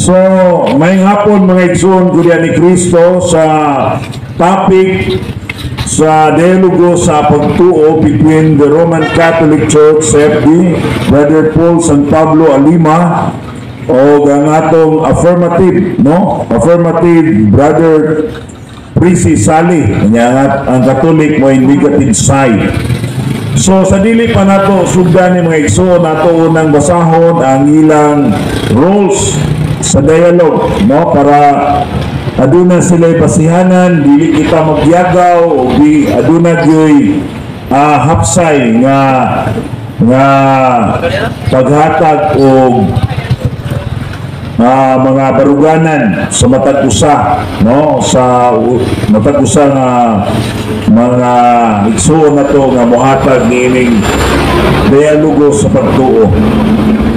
So, may hapon, mga igsoon ko ni Kristo, sa topic sa dialogo sa pagtuo between the Roman Catholic Church, CFD, Brother Paul San Pablo Alima, o ang atong affirmative, no? Affirmative, Brother Prisi Sali, nya ang Catholic mo negative side. So sa dili pa nato sugdan ni, mga igsoon, nato unang basahon ang ilang rules sa dialogue, no, para aduna sila basihanan, dili kita magyagaw o di aduna gyoy hapsay nga nga paghatag og mga baruganan sa matag usa, no, sa matag usa nga mga igsuon nato nga mohatag niining dialogo sa pagtuo.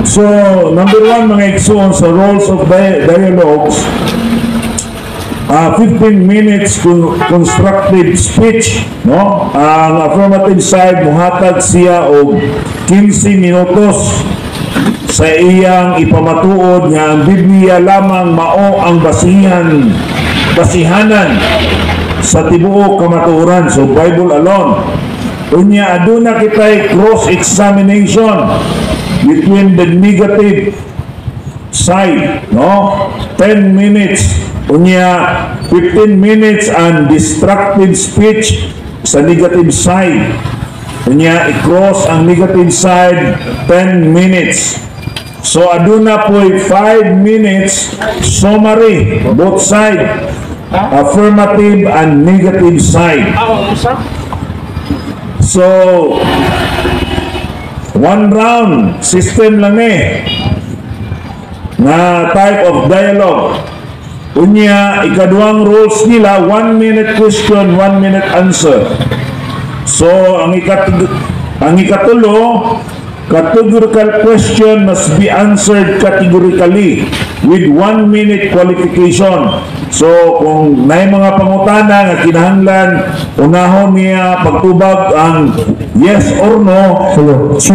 So, number one, mga igsuon, sa roles of dialogues, 15 minutes constructive speech, no? Ang affirmative side muhatag siya og 15 minutos sa iyang ipamatuod nga ang Biblia lamang mao ang basihanan sa tibuok kamatuoran. So Bible alone. Unya aduna kitay cross examination between the negative side, no, 10 minutes. Unya 15 minutes and destructive speech sa negative side. Unya i-cross ang negative side, 10 minutes. So aduna po'y 5 minutes summary, both side, affirmative and negative side. So one round system lang eh na type of dialogue. Unya, ikaduhang rules nila, 1 minute question, 1 minute answer. So, ang ikatulo, categorical question must be answered categorically with 1 minute qualification. So, kung may mga pangutana nga kinahanglan, unahon niya pagtubag ang yes or no. So,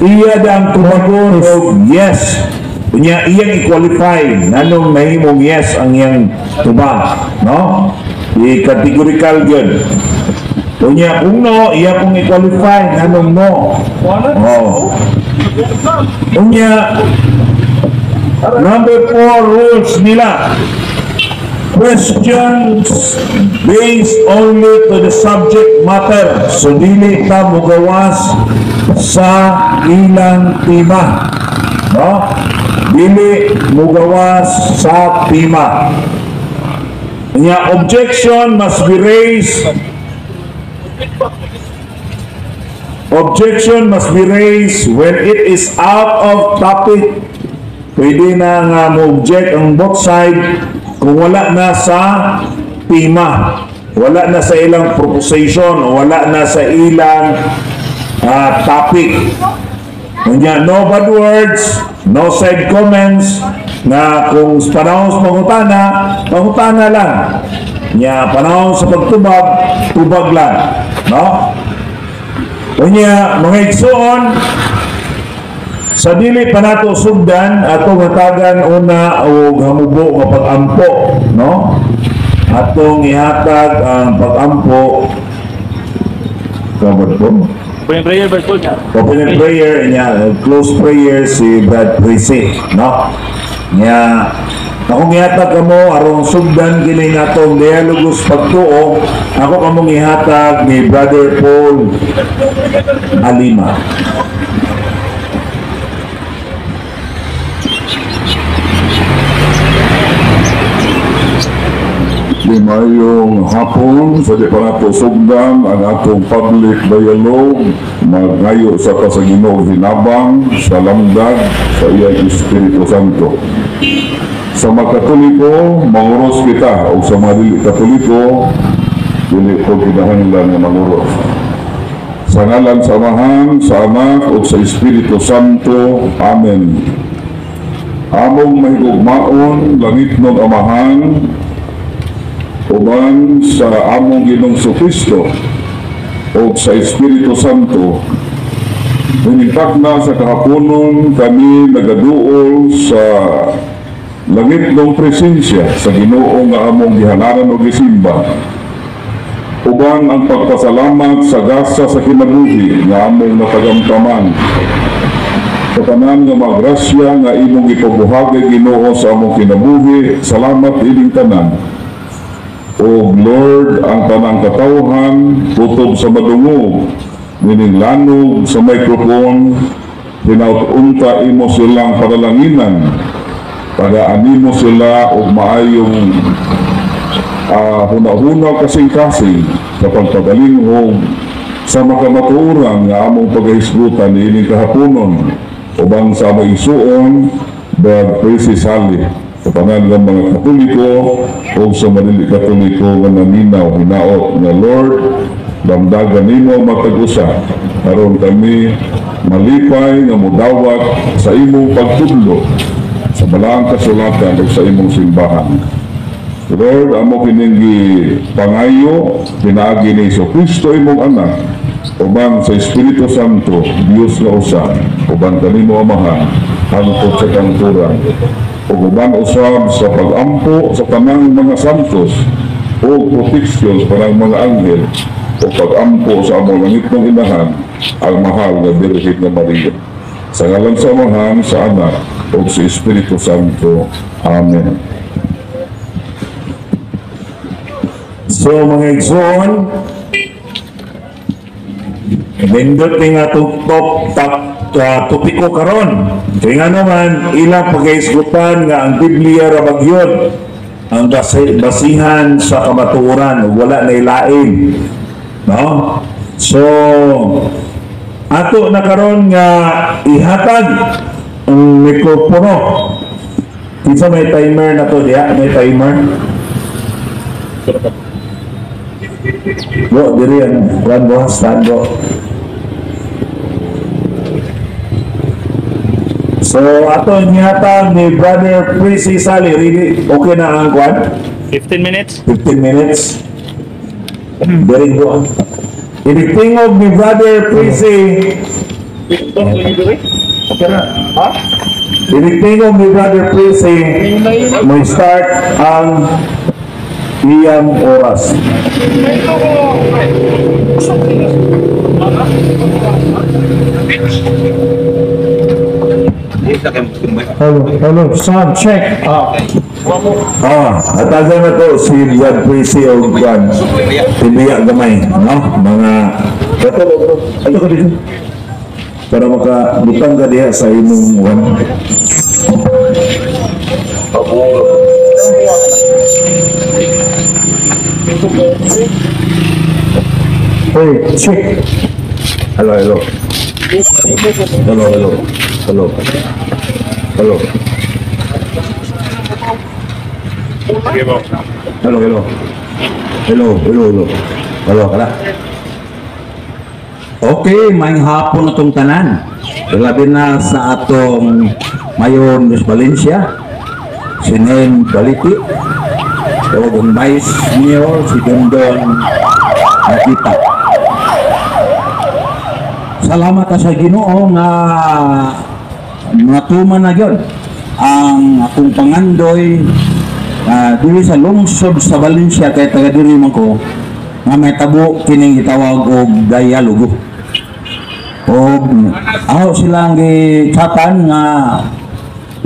iya ang tubagon og yes. Unya iyang i-qualify nganong nahimong yes ang iyang tubag, no? I-categorical gyud. Unya kung no, iya pong i-qualify nganong no. Oh. Unya number four rules nila. Questions based only to the subject matter. So dili ta mugawas sa ilang tema. No? Dili mugawas sa tema. Nya objection must be raised. Objection must be raised when it is out of topic. Pwede na nga mo-object ang both side kung wala na sa tema. Wala na sa ilang proposition o wala na sa ilang topic. Unya, no bad words, no side comments, na kung panahon sa pangutana, pangutana lang. Nya, panahon sa pagtubag, tubag lang. No? Unya, mga igsoon, sa dili pa nato sugdan, atong hatagan una og hamubo nga pag-ampo, no? Atong ihatag ang pag-ampo. Kabot po. Opening prayer, verse 4 niya. Opening prayer niya, close prayer si Brad Prisi, no? Nya akong ihatag kamo aron sugdan kini nga atong dialogos pagtuo, ako kamong ihatag ni Brother Paul Alima. Di mayong hapon, sa di pa nato sugdan ang atong public dialogue, mangayo sa ta sa Ginoo hinabang sa lamdag sa iyang Espiritu Santo. Sa mga Katoliko, manguros kita, o sa mga dili Katoliko, dili ko kinahanglan nga manguros. Sa ngalan sa Amahan, sa Anak, o sa Espiritu Santo. Amen. Among mahigugmaon, langitnong Amahan, uban sa among Ginoong Kristo o sa Espiritu Santo, na sa kahaponon kami nagaduol sa Langitnong presensya sa Ginoo nga among gihalaran o gisimba, uban ang pagpasalamat sa gasa sa kinabuhi nga among natagamtaman, sa tanan nga mga grasya nga imong gipabuhagay, Ginoo, sa among kinabuhi, salamat ining tanan. O Lord, ang tanang katawhan kutob sa madungog nining lanog sa microphone, hinaut unta imo silang panalanginan, tagaan nimo sila og maayong huna-huna, kasing-kasing sa pagpagalinghog sa makamatuoran nga among pagahisgutan niining kahaponon, uban sa among igsuon Brad Presi Sali, sa tanan nga mga Katoliko o sa madili Katoliko nga naminaw. Hinaot nga, Lord, damdagan nimo matag usa aron kami malipay nga mudawat sa imong pagtudlo sa Balaang Kasulatan ug sa imong simbahan. Lord, amo kining pangayo pinaagi ni Hesus Kristo, imong anak, uban sa Espiritu Santo, Dios nga usa, uban kanimo Amahan hangtod sa kangturan, ug uban usab sa pag-ampo sa tanang mga santos ug proteksyon sa tanang mga anghel o pag-ampo sa among langitnong inahan, ang mahal nga Birhen nga Maria. Sa ngalan sa Amahan, sa Anak, ug sa Espiritu Santo. Amen. So mga igsoon, nindot ni nga top top top topiko karon. Kaya nga naman, ilang pagkaisgutan nga ang Biblia ra magyod ang basihan sa kamatuoran ug wala na ilain. No? So, ato na karon nga ihatag ang mikropono. Kinsa may timer na to diha? May timer? Bo, diri ang kuan bo, stand bo. So, ato nihatag ni Brother Prissy Sally. Really, okay na ang kuan? 15 minutes. 15 minutes. Diri bo. Initingog ni Brother Prissy. Okay na. Ha? Initingog ni Brother Prissy. May start ang iyang oras. Hello, hello, sound check. Atagan na to si Brad Prissy o Juan. Tibiya gamay, no? Mga ato ka dito. Para makabutang ka diha sa imong kuan. Hey, check. Hello, hello. Hello, hello. Hello. Hello. Sige po. Hello, hello. Hello, hello, hello. Hello, kala. Okay, maayong hapon atong tanan. Labi na sa atong Mayor Miss Valencia, si Nen Baliti, o ang Vice Mayor, si Dondon Nakita. Salamat ta sa Ginoo nga natuman na gyud ang akong pangandoy diri sa lungsod sa Valencia, kay taga diri man ko, nga may tabo kining gitawag og dialogo. Og aho silang gichatan nga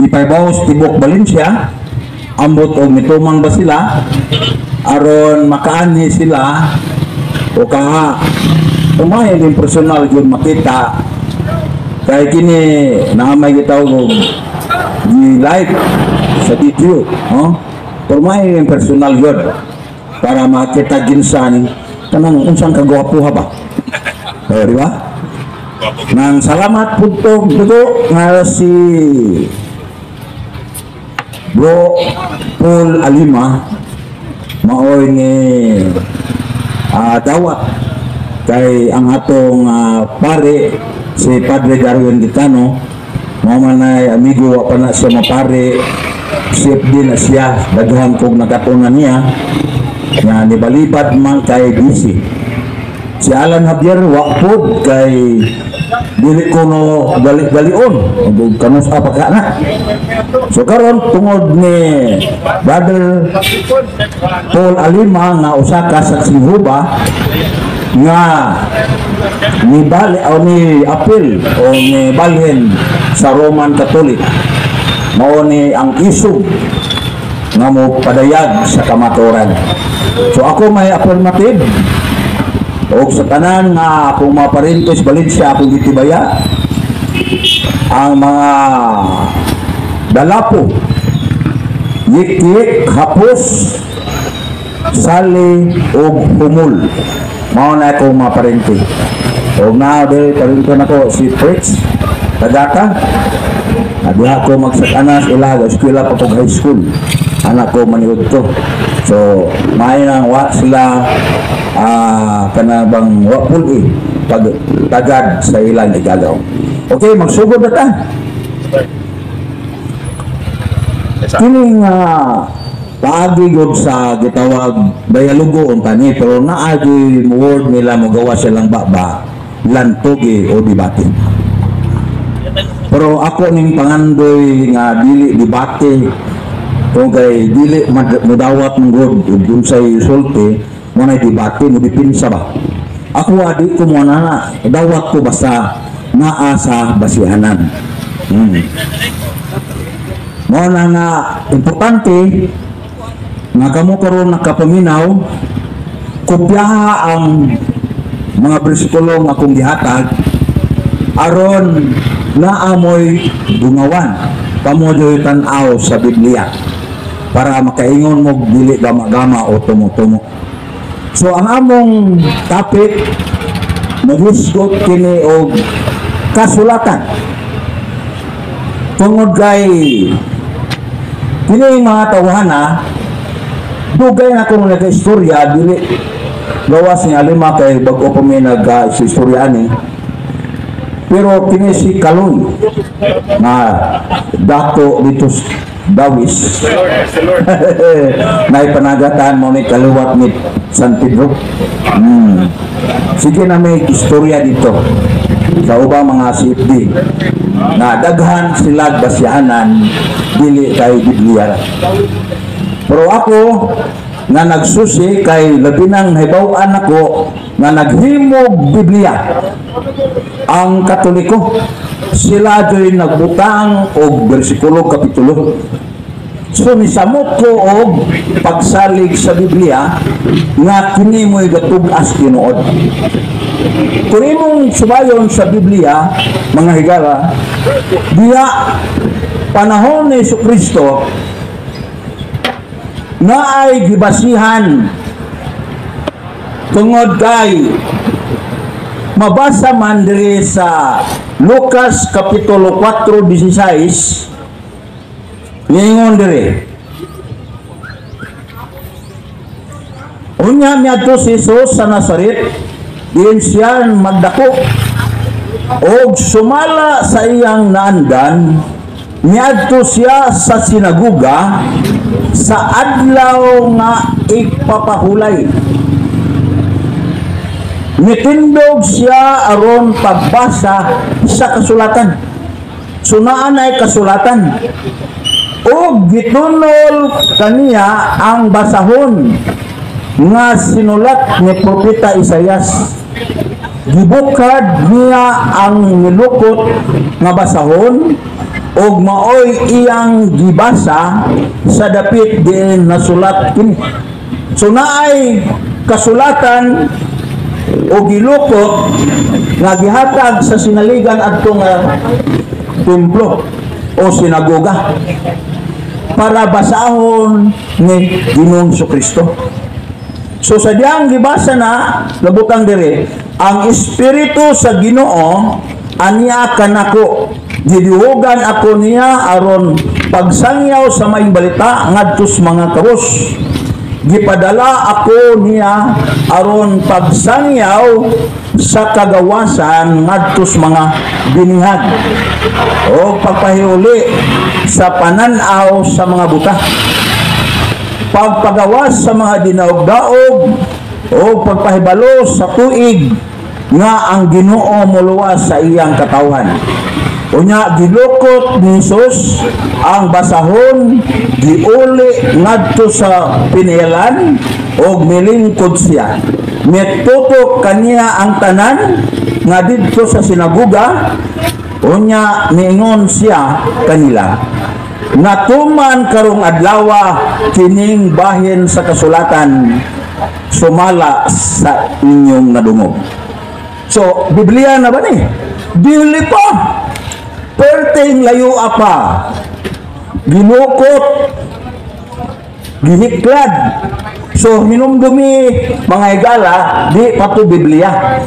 ipaybaw sa tibok Valencia, ambot og mitumang ba sila aron makaanhi sila o kaha umay din personal gyud makita, kay kini naa may gitawag og gi-like sa video, no? Pero may personal gyud para makita ginsan kanang unsang kagwapo ha ba, oh, di ba? Nang salamat pud to dugo nga si Bro Paul Alima maoy ni dawat kay ang atong pare si Padre Darwin Gitano, mao man ay amigo, wa pa na siya mapare, CFD na siya, daghan kog nakatunan niya nga nibalibad man kay busy. Si Alan Javier wa pod kay Dili ko no gali-galion ug kanus pa ka na. So karon, tungod ni Brother Paul Alima nga usa ka Saksi Jehovah nga ni bali o ni apil o ni balhin sa Roman Catholic, mao ni ang isog nga mo padayag sa kamatuoran. So ako may affirmative og sa tanan nga akong mga parentes Valencia, akong gitibaya ang mga Dalapo, Yik-yik, Hapos, Sali ug Humul. Mao na akong mga parente. Og naa diri parente nako si Fritz Tagata. Diha ko magsakanas ila eskwela pa kog high school. Anak ko maniud to. So, may nang wa sila kana bang wa pul pag tagad sa ilang igagaw. Okay, magsugod na ta. Kining paagi gud sa gitawag dialogo unta ni, pero naagi word nila mogawa silang baba lantogi o debate. Pero ako ning pangandoy nga dili debate kung kay dili mudawat ng god ug unsay sulti mo na debate mo dipinsa ba. Ako adi ko mo na dawat ko basta naa sa basihanan. Mao na nga importante nga kamo karon nakapaminaw, kopyaha ang mga bersikulo nga akong gihatag aron naamoy dungawan kamo joy tan-aw sa Biblia para makaingon mo dili gama-gama o tumo-tumo. So ang among topic naghusgot kini og kasulatan tungod kay kini mga tawhana dugay na akong nag-istorya, dili gawas ni Alima kay bag-o pa mi nag-istorya ani. Pero kini si Kaloy na dato dito Dawis naipanagatan mo ni kaliwat ni San Pedro. Sige na, may istorya dito sa ubang mga CFD na daghan sila basyahanan, dili kay Biblia. Pero ako nga nagsusi kay labi nang nahibaw-an ako nga naghimog Biblia ang Katoliko, sila joy nagbutang og bersikulo, kapitulo. So nisamot ko og pagsalig sa Biblia nga kini mo'y gatug-as tinuod. Kung imong subayon sa Biblia, mga higala, diya panahon ni Kristo na ay gibasihan tungod kay mabasa man diri sa Lucas Kapitulo 4:16, niingon diri, "Unya miadto si Jesus sa Nazaret diin siya magdako, og sumala sa iyang naandan miadto siya sa sinagoga sa adlaw nga igpapahulay. Mitindog siya aron pagbasa sa kasulatan." So naa nay kasulatan og gitunol kaniya ang basahon nga sinulat ni Propeta Isayas. Gibukad niya ang nilukot nga basahon og maoy iyang gibasa sa dapit diin nasulat kini. So naay kasulatan o gilukot nga gihatag sa sinaligan adto nga templo o sinagoga para basahon ni Ginoong Kristo. So sa diyang gibasa na labutang diri, "Ang espiritu sa Ginoo aniya kanako, gidihugan ako niya aron pagsangyaw sa maayong balita ngadto sa mga kabus. Gipadala ako niya aron pagsangyaw sa kagawasan ngadto sa mga binihag o pagpahiuli sa panan-aw sa mga buta, pagpagawas sa mga dinaog-daog o pagpahibalo sa tuig Nga ang Ginoo moluwas sa iyang katawhan. Unya gilukot ni Jesus ang basahon, giuli ngadto sa pinayalan ug milingkod siya. Mitutok kaniya ang tanan nga didto sa sinagoga. Unya niingon siya kanila, "Natuman karong adlawa kining bahin sa kasulatan sumala sa inyong nadungog." So, Biblia na ba ni? Dili pa. Perting layo pa. Ginukot. Gihiklad. So, hinumdumi, mga higala, di pa to Biblia.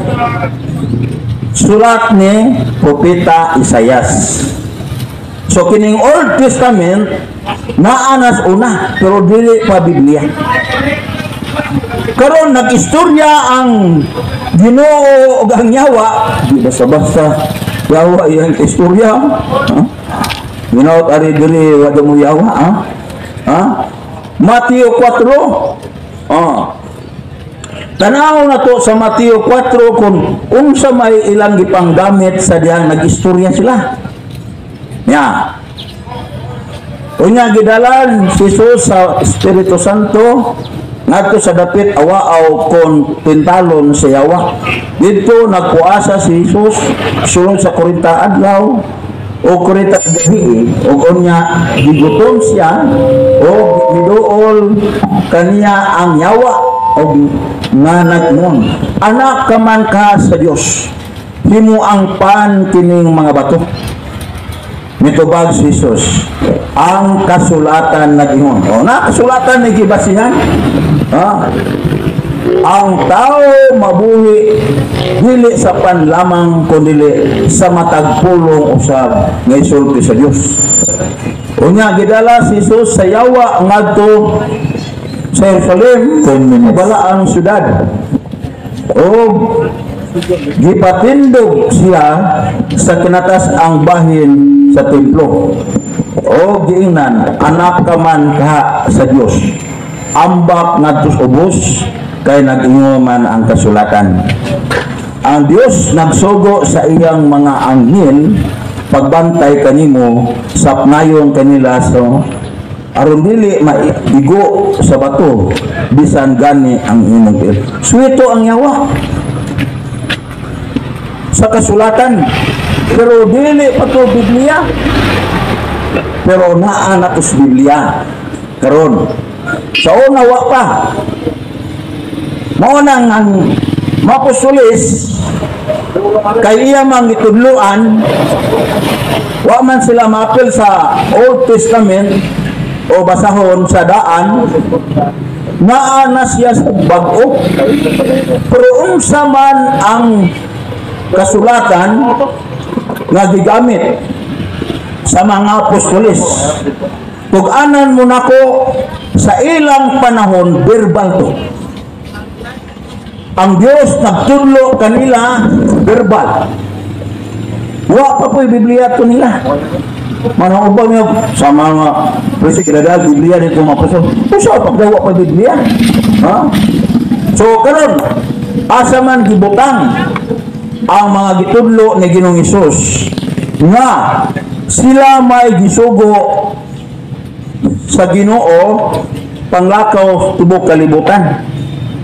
Sulat ni Propeta Isayas. So, kining Old Testament, naa nas una, pero dili pa Biblia. Karon nag-istorya ang Ginoo ug ang yawa, di basta-basta yawa iyang istorya. Ha? Ginaot ari diri wa mo yawa, ha? Ha? Mateo 4. Ah. Tanaw na to sa Mateo 4 kung unsa may ilang gipanggamit sa dihang nag-istorya sila. Ya. Unya gidalan si Jesus sa Espiritu Santo ngadto sa dapit awaaw kon tintalon sa yawa. Didto nagpuasa si Jesus sulod sa 40 adlaw o 40 gabi, ug unya gigutom siya og miduol kaniya ang yawa og nga nag-ingon, "Anak ka man ka sa Dios, himo ang pan kining mga bato." Mitubag si Jesus, "Ang kasulatan nag-ingon." O na kasulatan ni gibasihan. Ha? "Ang tao mabuhi dili sa pan lamang kundi sa matag pulong usab nga isulti sa Dios. Unya gidala si Jesus sa yawa ngadto sa Jerusalem, 10 minutes. Balaang syudad. Og gipatindog siya sa kinataas-ang bahin sa templo. O giingnan, "Anak ka man ka sa Dios. Ambak ngadto sa ubos kay nag-ingon man ang kasulatan. Ang Dios nagsugo sa iyang mga anghel pagbantay kanimo sa pnayon kanila so aron dili maigo sa bato bisan gani ang imong tiil." Suwito ang yawa sa kasulatan, pero dili pa to Biblia, pero naa na to sa Biblia karon. Sa una, wa pa. Mao nang ang mapusulis kay iya mang gitudloan, wa man sila maapil sa Old Testament o basahon sa daan. Naa na siya sa bag-o, pero unsa man ang kasulatan nga gigamit sa mga apostolis? Tug-anan mo nako, sa ilang panahon verbal to. Ang Dios nagtudlo kanila verbal. Wa pa po'y Biblia to nila. Mga ubang nga sa mga presi kinadal Biblia dito mga apostol. Usa pag wa pa Biblia. Ha? So karon, asa man gibutang ang mga gitudlo ni Ginoong Hesus nga sila may gisugo sa Ginoo panglakaw tibok kalibutan?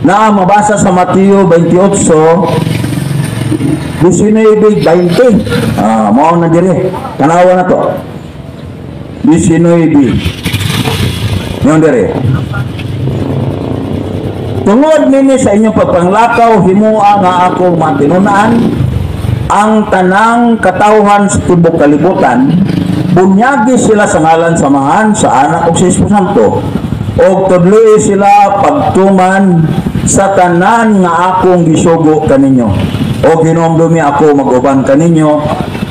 Na mabasa sa Mateo 28 19, 20. Ah, mao na dire. Tanawa na to. 19. Yung dire. "Tungod nini sa inyong pagpanglakaw, himua nga akong matinunan ang tanang katawhan sa tibok kalibutan, bunyagi sila sa ngalan sa Amahan, sa Anak ug sa Espiritu Santo, ug tudloi sila pagtuman sa tanan nga akong gisugo kaninyo. O hinumdumi, ako mag-uban kaninyo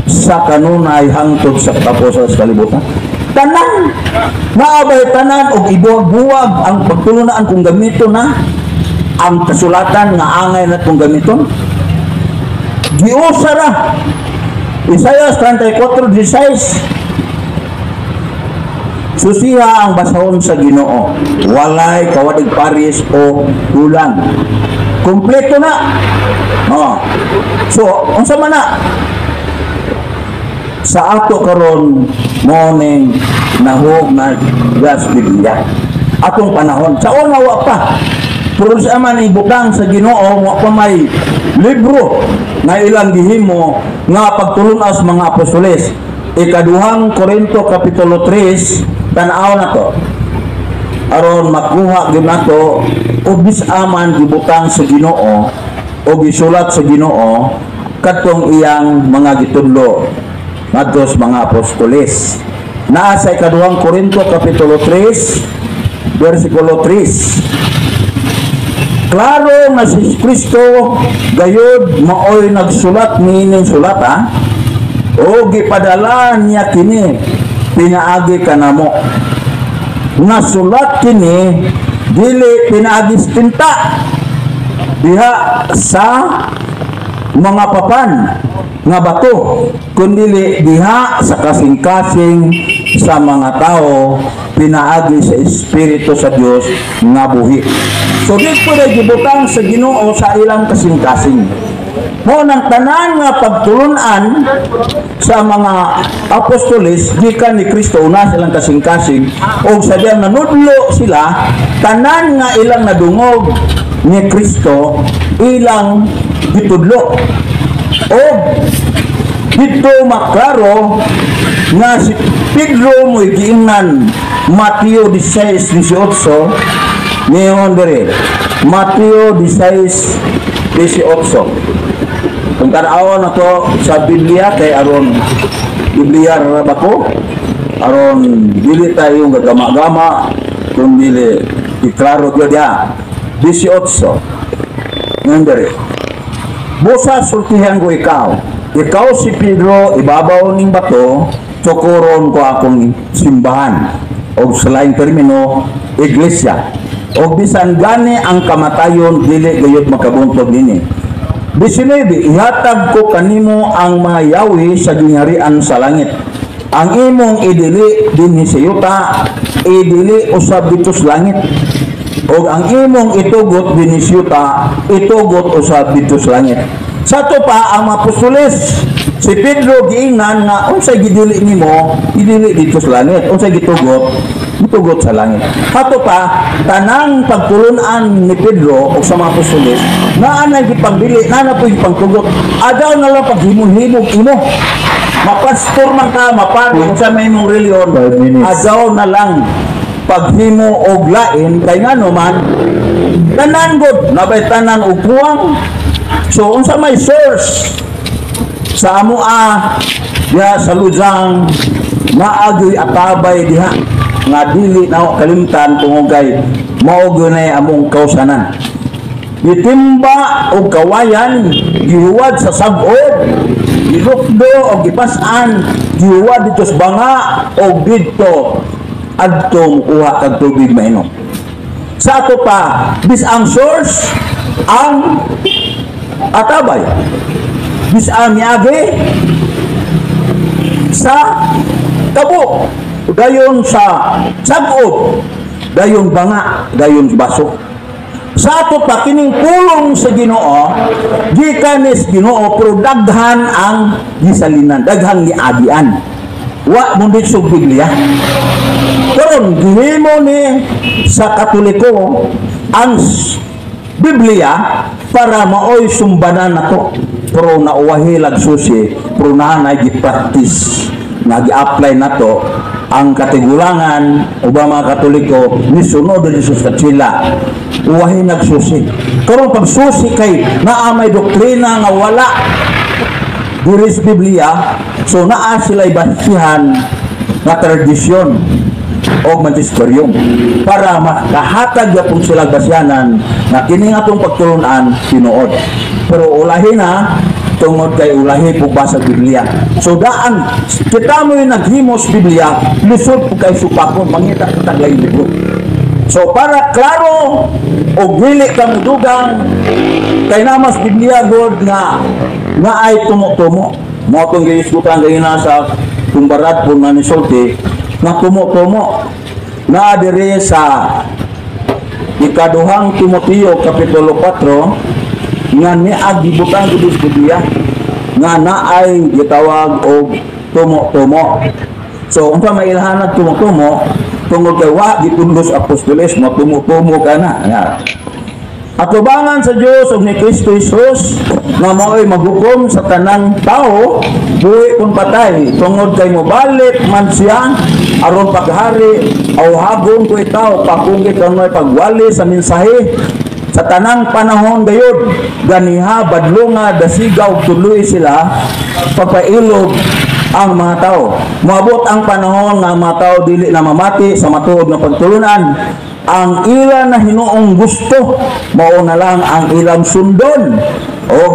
sa kanunay hangtod sa katapusan sa kalibutan." Tanan naabay tanan og ibuwag-buwag ang pagtulunaan kung gamito na ang kasulatan nga angay na kung gamiton. Giusa ra Isaiah 34:16. "Susiha ang basahon sa Ginoo, walay kawadig paris o kulang." Kompleto na. Oh. So, unsa man na? Sa ato karon morning nahog na gas Biblia. Atong panahon sa una, wa pa. Pero sa man ibutang sa Ginoo, wa pa may libro nga ilang gihimo nga pagtulun-as mga apostoles. Ikaduhang Korinto kapitulo 3, tan-aw na to aron makuha gyud nato og bisan gibutang sa Ginoo o gisulat sa Ginoo kadtong iyang mga gitudlo ngadto sa mga apostoles. Naa sa Ikaduhang Korinto kapitulo 3 versikulo 3. Klaro nga si Kristo gayud maoy nagsulat niining sulat, ha? O gipadala niya kini pinaagi kanamo. Nasulat kini dili pinaagi sa tinta diha sa mga papan nga bato, kundi diha sa kasing-kasing sa mga tao pinaagi sa Espiritu sa Dios nga buhi. So dito na gibutang sa Ginoo sa ilang kasing-kasing. Mo nang tanan nga pagtulunan sa mga apostoles gikan ni Kristo, una silang kasing-kasing og sa diyang nanudlo sila, tanan nga ilang nadungog ni Kristo ilang gitudlo. Og dito maklaro nga si Pedro mo'y giingnan, Mateo 16:18. Ngayon dire Mateo 16:18, kung tanawan na to sa Biblia kay aron Biblia ra ba ko, aron dili tayo gagama-gama kung dili iklaro gyud diha. 18 ngayon dire: "Busa sultihan ko ikaw. Ikaw si Pedro, ibabaw ning bato, tukuron ko akong simbahan." O sa laing termino, iglesia. "Og bisan gani ang kamatayon dili gayud makabuntog nini." 19, "Ihatag ko kanimo ang mga yawi sa gingharian sa langit. Ang imong idili dinhi sa yuta, idili usab dito sa langit. O ang imong itugot dinhi sa yuta, itugot usab dito sa langit." Sa ato pa, ang mga apostoles, si Pedro giingnan nga unsay gidili nimo, idili dito sa langit. Unsay gitugot, gitugot sa langit. Hato pa, tanang pagtulunan ni Pedro o sa mga apostoles, naa na gipangdili, naa na po gipangtugot. Adaw na lang paghimo-himog imo. Mapastor man ka, mapari sa may imong reliyon, 5 minutes. Adaw na lang paghimo og lain kay ngano man tanan gud nabay tanan og kuwang. So unsa may source sa amoa diha sa Luzang, naagyoy atabay diha nga dili na kalimtan tungod kay mao gyud nay among kausanan. Gitimba og kawayan, gihuwad sa sag-ob, gilukdo og gipas-an, gihuwad dito sa banga og didto adto mukuha kag tubig mainom. Sa ato pa, bis ang source ang atabay. Bis ang miagi sa tabo, dayon sa sag-ob, dayon banga, dayon baso. Sa ato pa, kining pulong sa Ginoo gikan ni Ginoo, pero daghan ang gisalinan, daghang giagian. Wa mo sa Biblia. Karon gihimo ni sa Katoliko ang Biblia para maoy sumbanan nato. Pero nauwahi lag susi, pero naanay gi-practice nga gi-apply nato ang katigulangan o ba mga Katoliko nisunod ni Jesus sila. Uwahi nagsusi. Karon pag susi kay naa may doktrina nga wala diri sa Biblia, so naa sila basihan nga tradisyon o magisterium para makahatag yapon sila basyanan na kini nga atong pagtulunan tinuod. Pero ulahi na tungod kay ulahi po ba sa Biblia. So daan kita mo yung naghimos Biblia, lisod po kay supakon mangita kitag laing libro. So para klaro o dili ka mudugang kay namas Biblia god nga nga ay tumo-tumo. Mo atong giisgutan gayon na sa tumbarad po nga nisulti nga tumo-tumo na diri sa Ikaduhang Timoteo kapitulo 4 nga niag gibutang gid sa Biblia nga naay gitawag og tumo-tumo. So unsa may ilhanan tumo-tumo tungod kay wa gitundos apostoles, matumo-tumo ka na. Nga. Atubangan sa Dios ug ni Kristo Jesus nga mao'y maghukom sa tanang tao buhi kon patay, tungod kay mobalik man siya aron paghari awhagon ko itaw pakunggi kanoy pagwali sa mensahe sa tanang panahon gayud ganiha badlonga dasigaw tuloy sila pagpailob ang mga tao. Moabot ang panahon nga ang mga tao dili na mamati sa matuod nga pagtulunan. Ang ila na hinuong gusto mao na lang ang ilang sundon, o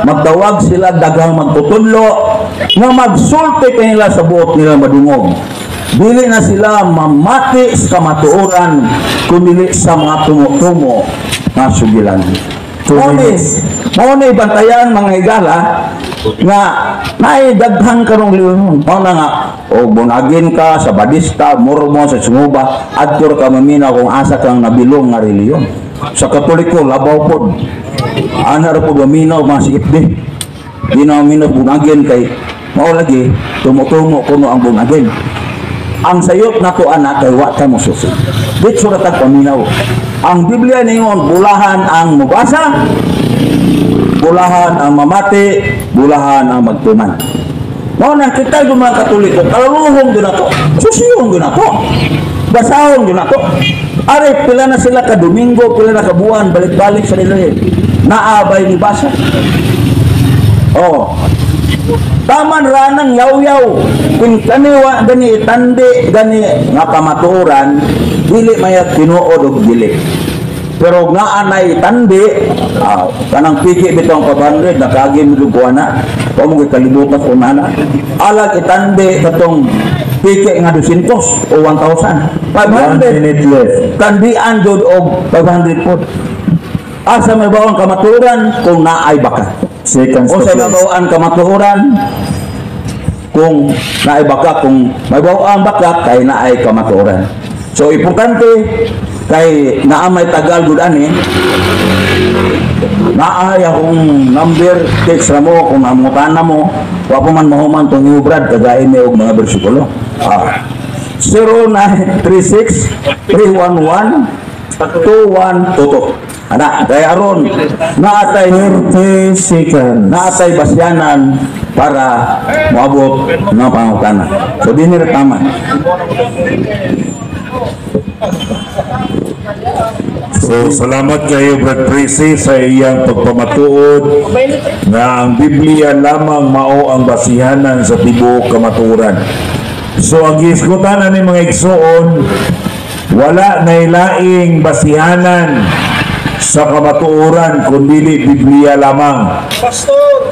magtawag sila daghang magtutudlo nga magsulti kanila sa buot nila madungog. Dili na sila mamati sa kamatuoran kundi sa mga tumo-tumo nga sugilan. Mao ni bantayan mga higala nga naay daghang karong leon. Mao na nga og bunagin ka sa Badista, Mormon, sa Sunguba, adto ka maminaw kung asa kang nabilong nga reliyon. Sa Katoliko labaw pod. Ana ra pod maminaw mga si FB. Di na maminaw bunagin kay mao lagi tumo-tumo kuno ang bunagin. Ang sayop nato ana kay wa ta mosusi. Ditso ra tag paminaw. Ang Biblia ningon bulahan ang mobasa, bulahan ang mamati, bulahan ang magtuman. Mao na kita yung mga Katoliko, kalaluhong gyud nato, susiyong gyud nato, basahon gyud nato. Are pila na sila ka Domingo, pila na ka buwan, balik-balik sa nila. Naabay ni basa. Oh. Taman ranang yaw-yaw. Kung kaniwa gani itandi gani nga pamatuoran, dili mayat tinuod og dili. Pero nga anay tandi, kanang piki bitong 500 nakaagi mi og kuana, wa mo kalibutan ko nana. Alag itandi katong piki nga 200 o 1,000. 500. 1 minute left. Tandian jud og 500 pod. Asa may bawang kamatuoran kung naay baka. Seconds O to sa close. mabawaan kamatuoran kung naay baka, kung may bawaan baka kay naay kamatuoran. So importante kay naa may tagal gud ani, naay akong number, text ra mo kung namutana mo, wa pa man mahuman tong new brad kagain ni og mga bersikulo. 0936 311 2122. Ana, kay aron naatay 30 seconds. Naatay basyanan para moabot ng pangutana. So dinhi ra tama. So salamat kayo Brad Prissy sa iyang pagpamatuod na ang Biblia lamang mao ang basihanan sa tibuok kamatuoran. So ang gihisgutan ani mga igsoon, wala nailaing basihanan sa kamatuoran kundi Biblia lamang.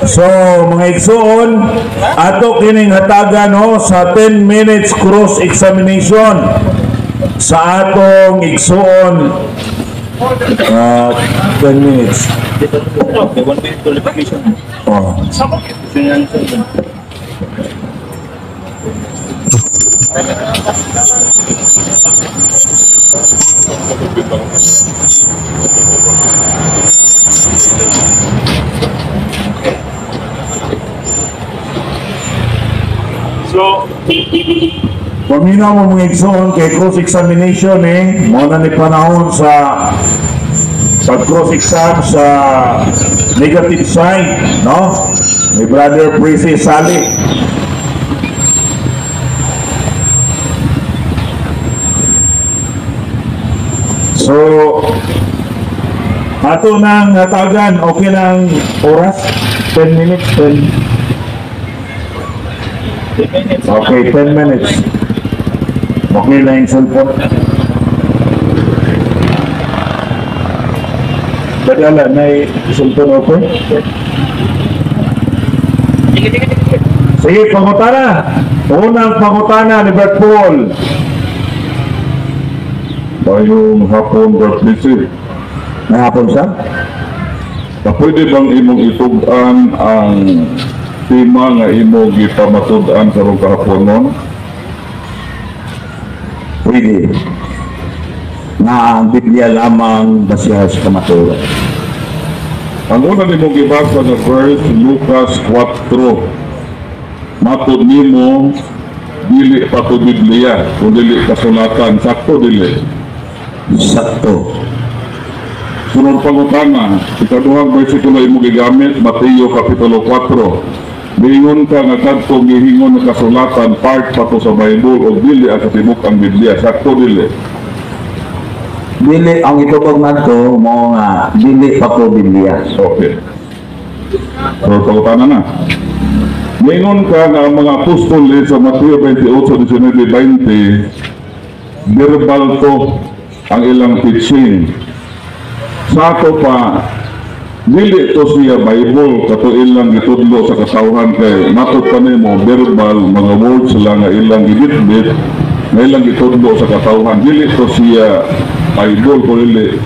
So mga igsoon, ato kining hatagan ho sa 10 minutes cross examination sa atong igsoon. 10 minutes. Oh. So, paminaw mo mga igsoon kay cross-examination mao na ni panahon sa pag-cross-exam sa negative side, no? Ni Brother Prissy Sali. So, ato nang hatagan, okay lang oras? 10 minutes, 10. Okay, 10 minutes. Okay lang yung cellphone. Badala na yung cellphone open? Sige, pangutana. Unang pangutana ni Brad Paul. Mayong hapon, Brad Prissy. May hapon, sir? Pwede bang imong itug-an ang tema nga imong gipamatud-an karong kahaponon? Pwede. nga ang Biblia lamang basihan sa kamatuoran. Ang una nimo gibasa nga verse, Lucas 4. Matod nimo, dili pa to Biblia, kung dili kasulatan, sakto dili? Sakto. Sunod pangutana, ikaduhang bersikulo imo gigamit, Mateo Kapitulo 4. Miingon ka nga kadtong gihingon nga kasulatan part pa to sa Bible o dili ang katibuk-ang Biblia, sakto dili? Dili, ang itubag nato mao nga dili pa ko Biblia. Okay. So, pangutana na. Miingon ka nga ang mga apostol sa Mateo 28, 19, 20, verbal to ang ilang teaching. Sa ato pa, dili to siya Bible, kato ilang gitudlo sa katawhan kay matod pa nimo verbal, mga words lang nga ilang gibitbit, nga ilang gitudlo sa katawhan. Dili to siya Bible kung dili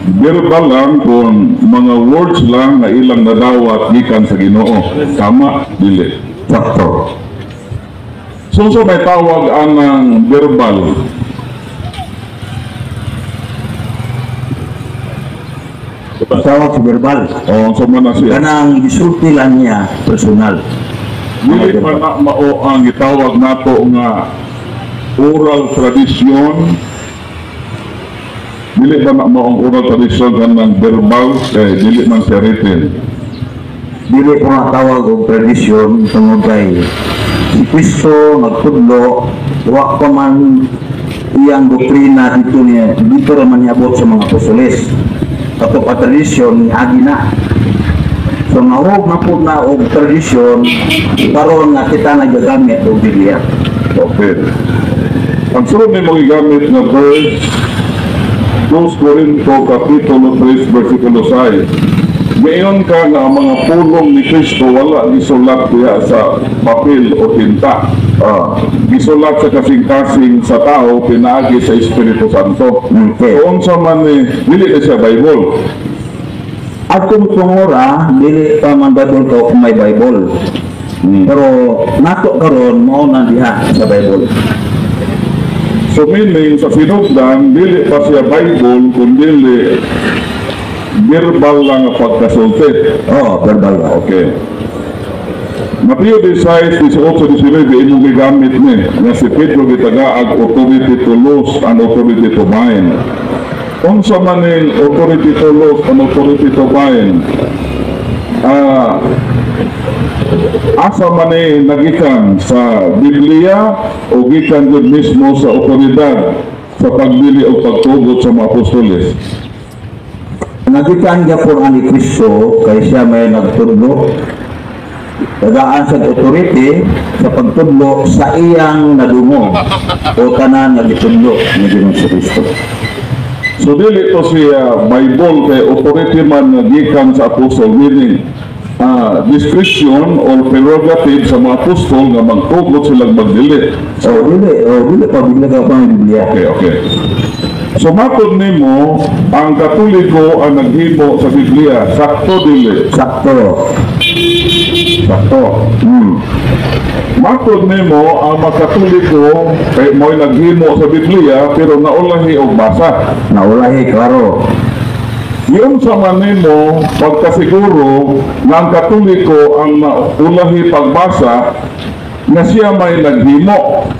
verbal lang, kung mga words lang na ilang nadawat gikan sa Ginoo. Tama, dili? Sakto. So may tawag ang verbal? Tawag sa verbal. O, so man na siya. Kanang gisulti lang niya personal. Dili pa na mao ang gitawag nato nga oral tradition? Dili ba na mao ang oral tradition kanang verbal kay dili man siya written? Dili ko nga tawag og tradisyon tungod kay si Kristo nagtudlo, wa pa man iyang doktrina dito niya, dito ra man niabot sa mga apostoles. Kato pa tradisyon agi na. So nahog na po na og tradisyon karon nga kita nagagamit og Biblia. Okay. Ang sunod nimo gigamit nga verse, 2 Corinto Kapitulo 3 versikulo 6. Ngayon ka nga ang mga pulong ni Kristo wala gisulat diha sa papel o tinta. Gisulat sa kasing-kasing sa tao pinaagi sa Espiritu Santo. Okay. So unsa man ni, dili na siya Bible? Atong tungora dili pa man Bible to kung may Bible. Pero nato karon mao na diha sa Bible. So meaning sa sinugdan dili pa siya Bible kun dili verbal lang ang pagkasulti. Oh, verbal ba? Okay. Mateo 16, 18, 19, imong gigamit ni nga si Pedro gitagaag authority to loose and authority to bind. Unsa man ning authority to loose and authority to bind? Asa man ni nagikan, sa Biblia o gikan gud mismo sa otoridad sa pagbili o pagtugot sa mga apostoles? Nagikan gyapon ani Kristo kay siya may nagtudlo. Tagaan sa authority sa pagtudlo sa iyang nadungog o tanan nga gitudlo ni Ginoong Kristo. So dili to siya Bible kay authority man nga gikan sa apostol, meaning discretion or prerogative sa mga apostol nga magtugot silang magdili. Oh, dili pa Biblia ka pa ang Biblia. Okay. So matod nimo ang Katoliko ang naghimo sa Biblia, sakto dili? Sakto. Sakto. Matod nimo ang mga Katoliko kay mo'y naghimo sa Biblia pero naulahi og basa. Naulahi, klaro. Yung sa manimo pagkasiguro nga ang Katoliko ang naulahi pagbasa nga siya may naghimo.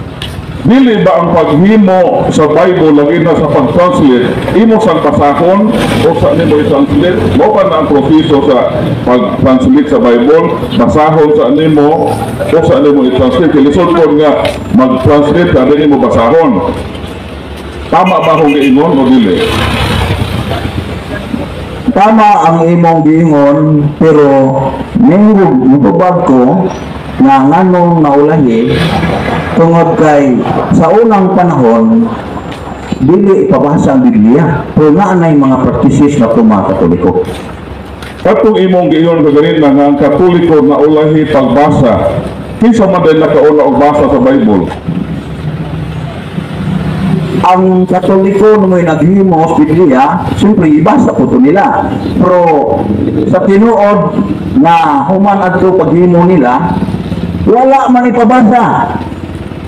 Dili ba ang paghimo sa Bible lagi na sa pag-translate, imo sang pasahon o sa nimo i-translate? Mo pa na ang proseso sa pag-translate sa Bible, basahon sa nimo o sa nimo i-translate. Kay lisod kon nga mag-translate ka dili mo basahon. Tama ba akong giingon o dili? Tama ang imong giingon, pero ningog mutubag ko nga nganong naulahi tungod kay sa unang panahon dili ipabasa ang Biblia pero naa nay mga practices na mga Katoliko. Katong imong giingon kaganina nga ang Katoliko naulahi pagbasa, kinsa man dahil nakauna og basa sa Bible? Ang Katoliko nung may naghimo sa Biblia, siyempre ibasa po to nila. Pero sa tinuod na human adto paghimo nila, wala man ipabasa.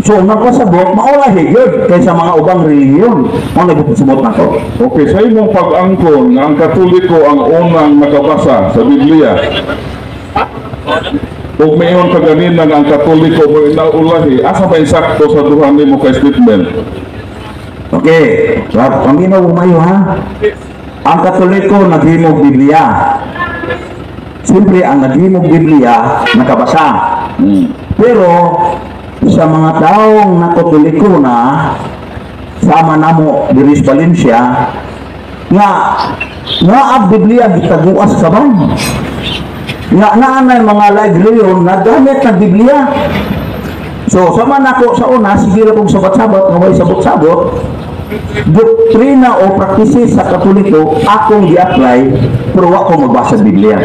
So, nagpasabot, maulahi yun kaysa mga ubang relihiyon. Mao nagpasabot nako. Okay, sa imong pag-angkon nga ang Katoliko ang unang nakabasa sa Biblia. Ug miingon ka ganina nga ang Katoliko mo inaulahi, asa ba insakto sa duha nimo ka statement? Okay, paminaw umayo ha. Ang Katoliko naghimog Biblia. Siyempre, ang naghimog Biblia, nakabasa. Pero, sa mga taong nakatoliko na, sama namo diri sa Valencia, nga nga ang Biblia gitaguas ka ba? Nga naa na mga librarian na gamit ng Biblia. So, sama nako sa una, sige ra kong sabot-sabot, nga way sabot-sabot, doktrina o practices sa Katoliko akong gi-apply pero wa ko magbasa sa Biblia.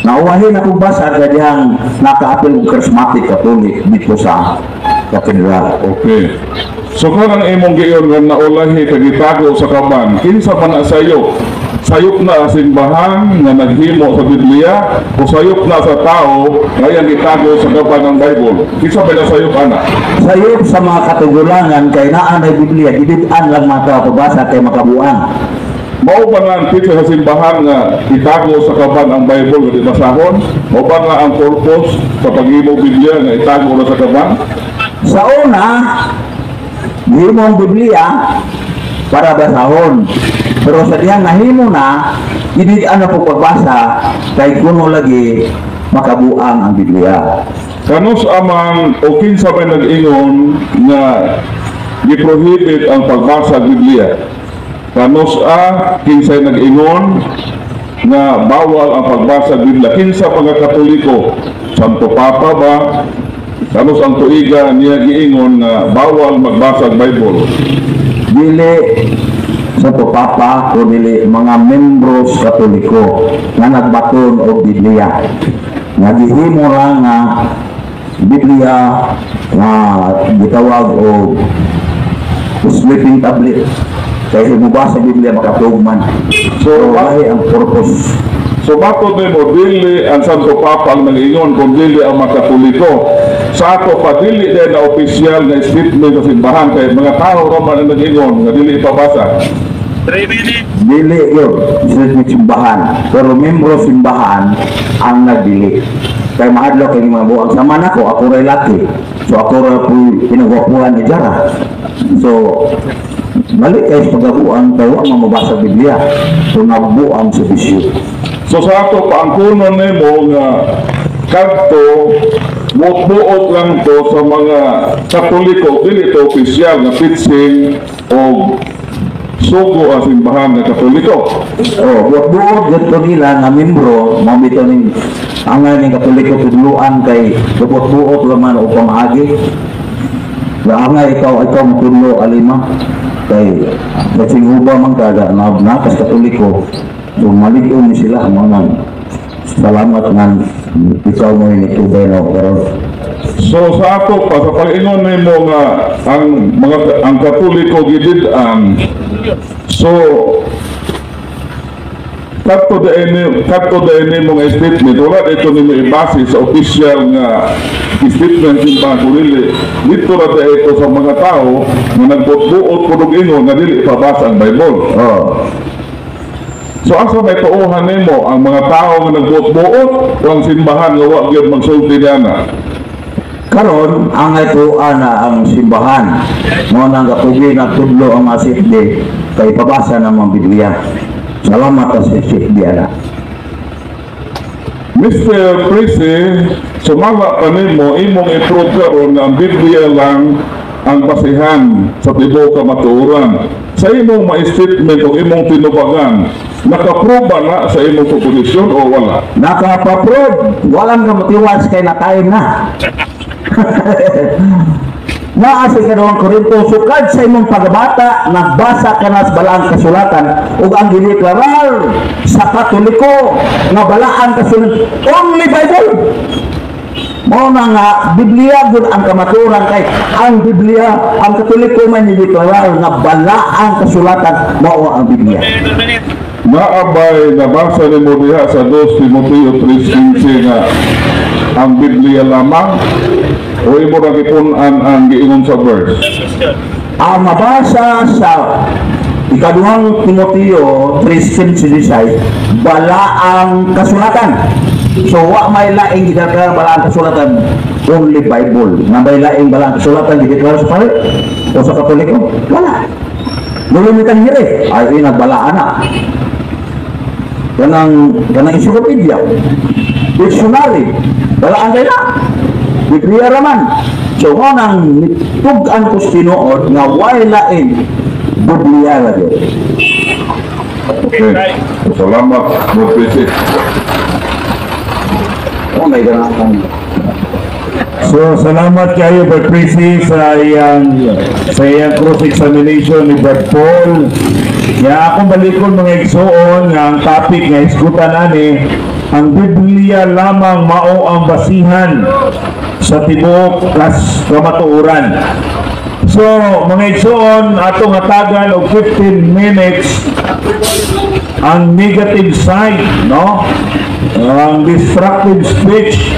Nauwahin akong basa kay dihang nakaapil og charismatic Catholic dito sa katedral. Okay. So kanang imong giingon nga naulahi kag gitago sa kaban, kinsa man na sayop? Sayop na ang simbahan nga naghimo sa Biblia o sayop na sa tao nga iyang gitago sa kaban ng Bible? Kinsa ba na sayop ana? Sayop sa mga katugulangan kay naa na Biblia, gidid-an lang mga tao pagbasa kay makabuang. Mao ba nga ang picture sa simbahan nga itago sa kaban ang Bible nga di basahon? Mao ba nga ang purpose sa paghimo Biblia nga itago na sa kaban? Sa una, gihimo ang Biblia para basahon. Pero sa diyang nahimo na, gidid-an na po pagbasa kay kuno lagi makabuang ang Biblia. Kanus amang o kinsa may nag-ingon nga giprohibit ang pagbasa sa Biblia? Kanus a kinsay nag-ingon nga bawal ang pagbasa sa Biblia? Kinsa mga Katoliko? Santo Papa ba? Kanus ang tuiga niya giingon nga bawal magbasa sa Bible? Dili sa to Papa o dili mga membros Katoliko nga nagbaton og Biblia. Nga gihimo ra nga Biblia nga gitawag og sleeping tablet. Kay mubasa sa Biblia makatug man. So, lahi ang purpose. So matod nimo, dili ang Santo Papa ang nag-ingon kung dili ang mga Katoliko. Sa ato pa, dili din na opisyal na statement sa simbahan kay mga tao ra man ang nag-ingon nga dili ipabasa. 3 minutes. Dili yun sa simbahan. Pero membro simbahan ang nagdili. Kay mahadlok kay mga buang sama nako, ako ray laki. So ako ra po pinagwapuhan ni Jara. So balik kay sa pagabuan kay wa man mabasa Biblia. So nagbuang sa bisyo. So sa ato pa, ang kuno nimo nga kadto buot-buot lang to sa mga Katoliko, dili to opisyal nga pitsing o sugo ang simbahan nga Katoliko. Oh, buot-buot gyud to nila nga membro, mao bitaw ning angay ning Katoliko tudloan kay buot-buot raman o pamaagi. Nga angay ikaw motudlo alima kay kasing huba man ka na nakas Katoliko. So malig-on ni sila mga salamat nga ikaw mo nitubay na karon. So sa ato pa, sa pag-ingon nimo nga ang mga ang Katoliko gidid-an, so kadto daini mo nga statement, wala ito nimo ibase sa official nga statement simbahan kung dili dito ra ito sa mga tao nga nagbuot-buot kunog ingon nga dili ipabasa ang Bible. Oh. So asa may tuohan nimo, ang mga tao nga nagbuot-buot o ang simbahan nga wa gyud magsulti niana? Karon ang ituan na ang simbahan. Mo nang gatugi nagtudlo ang mga sifde kay pabasa ng mga Biblia. Salamat sa sifde ana. Mr. Prisi, sumala pa nimo imong i-prove karon nga ang Biblia lang ang basihan sa tibuok kamatuoran. Sa imong ma-statement o imong tinubagan, nakaproba na sa imong proposisyon o wala? Nakapaprove, walang kamatiwas kay na time na. Naa sa ikaduhang Korinto, sukad sa imong pagabata, nagbasa ka na sa balaang kasulatan, ug ang gideklarar sa Katoliko nga balaang kasulatan, only Bible. Mao na nga Biblia gud ang kamatuoran kay ang Biblia, ang Katoliko man gideklarar nga balaang kasulatan mao ang Biblia. 2 minutes. Naabay nabasa nimo diha sa 2 Timoteo 3:15 nga Ang Biblia lamang o imo ra gipun-an ang giingon sa verse? Ang mabasa sa Ikaduhang Timoteo 3:16, balaang kasulatan. So wa may laing gideklara balaang kasulatan, only Bible. Na may laing balaang kasulatan gideklara sa pare o sa Katoliko? Wala. Nulungan kan hire, ay nagbalaan na. Kanang encyclopedia, dictionary, balaan kay na. Biblia raman. So mo nang nitug-an ko sa tinuod nga way lain, Biblia lagi. Okay. Salamat, Lord Presi. Oh my God. So, salamat kayo, Brad Presi, sa iyang cross-examination ni Brad Paul. Ya, akong balikon, mga igsuon, nga ang topic nga isgutan ani, ang Biblia lamang mao ang basihan sa tibuok kas kamatuoran. So, mga igsuon, atong hatagan og 15 minutes ang negative side, no? Ang destructive speech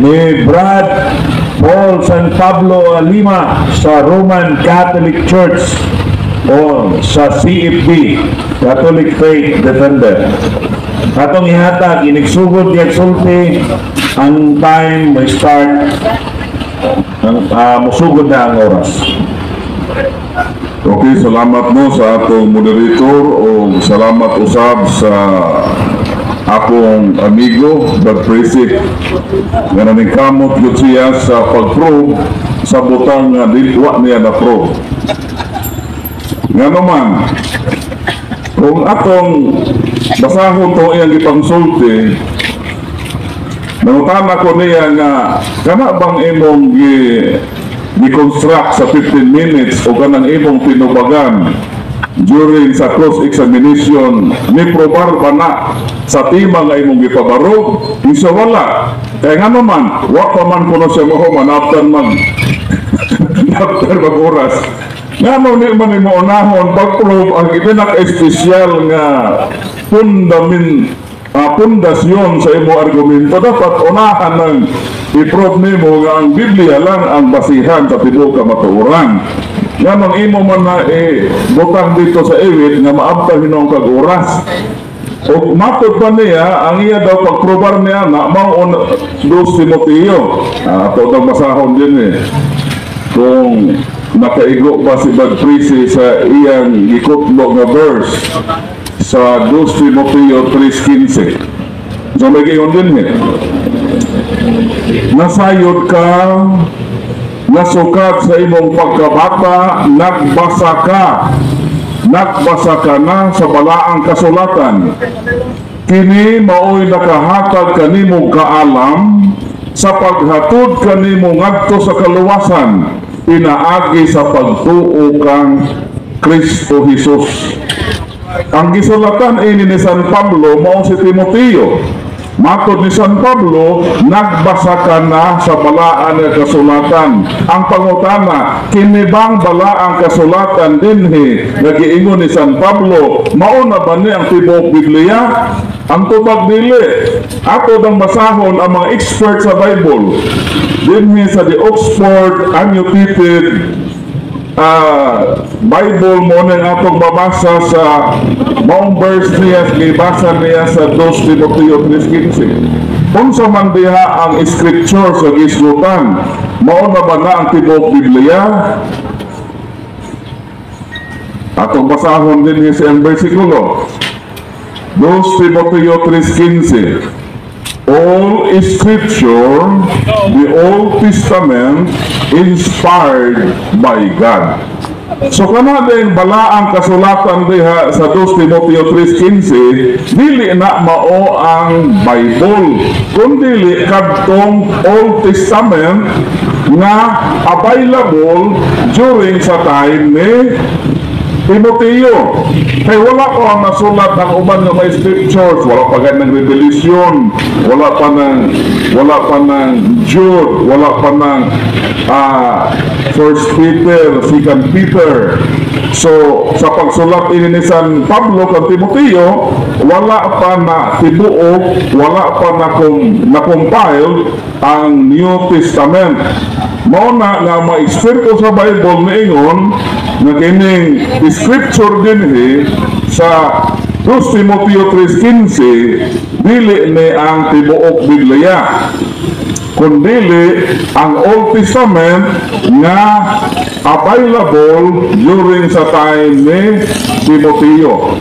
ni Brad Paul San Pablo Lima sa Roman Catholic Church o sa CFD, Catholic Faith Defender. Atong ihatag, inigsugod niya sulti, ang time may start, musugod na ang oras. Okay, salamat mo sa atong moderator o salamat usab sa akong amigo, Brad Presi, nga naningkamot gyud siya sa pag-prove sa butang nga dili wa niya na-prove. Nga naman, kung atong basahon to iyang gipangsulti, nangutana ko niya nga kana bang imong gi-construct sa 15 minutes o kanang imong tinubagan during sa cross-examination, ni probar ba na sa tema nga imong gipabarog? Isa wala. Kaya nga naman, wa pa man kuno siya mahuman after mag oras. Ngano ni man nimo unahon pag-prove ang ipinaka-espesyal nga pundasyon sa imo argumento? Dapat unahan ng i-prove nimo nga ang Biblia lang ang basihan sa tibuok kamatuoran. Nganong imo man na butang dito sa iwit nga maabtan hinuon kag oras? O matod pa niya, ang iya daw pagprobar niya na mao on 2 Timoteo. Ato daw basahon din eh. Kung nakaigo pa si Brad Prisi sa iyang gikutlo nga verse sa 2 Timoteo 3:15. So may giingon din eh. Nasayod ka, nasukat sa imong pagkabata, nagbasa ka. Nagbasa ka na sa balaang kasulatan. Kini mao'y nakahatag kanimo kaalam sa paghatod kanimo ngadto sa kaluwasan pinaagi sa pagtuo kang Kristo Jesus. Ang gisulatan ini ni San Pablo mao si Timoteo. Matod ni San Pablo, nagbasa ka na sa balaan nga kasulatan. Ang pangutana, kini bang balaang kasulatan dinhi nga giingon ni San Pablo, mao na ba ni ang tibuok Biblia? Ang tubag, dili. Ato dang basahon ang mga expert sa Bible. Dinhi sa The Oxford Annotated Bible mo nang atong mabasa sa maong verse niya, gibasa niya sa 2 Timoteo 3:15. Unsa man diha ang scripture sa gisgutan? Mao na ba na ang tibuok Biblia? Atong basahon din sa ang versikulo. 2 Timoteo 3:15. All scripture, the Old Testament, inspired by God. So kana din balaang kasulatan diha sa 2 Timoteo 3:15, dili na mao ang Bible, kundi kadtong Old Testament nga available during sa time ni Timoteo. Kay wala pa ang nasulat ang uban nga mga scriptures, wala pa gani ng Revelation, wala pa ng Jude, wala pa ng First Peter, Second Peter. So, sa pagsulat ini ni San Pablo kang Timoteo, wala pa na tibuok, wala pa na compile ang New Testament. Mao na nga mga eksperto sa Bible niingon nga kining scripture dinhi sa 2 Timoteo 3:15 dili ni ang tibuok Biblia, kundili ang Old Testament nga available during sa time ni Timoteo.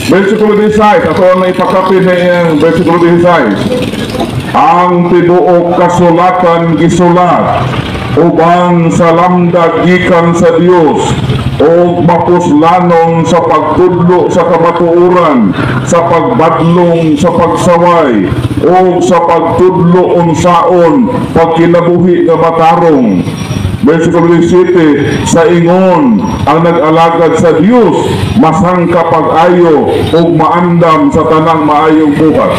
Versikulo 16, ato na ipakapin na iyang versikulo 16. Ang tibuok kasulatan gisulat uban sa lamdag gikan sa Dios o mapuslanon sa pagtudlo sa kamatuoran, sa pagbadlong sa pagsaway, o sa pagtudlo unsaon pagkinabuhi nga matarong. Versikulo 17, sa ingon ang nag-alagad sa Dios masangka pag-ayo ug maandam sa tanang maayong buhat.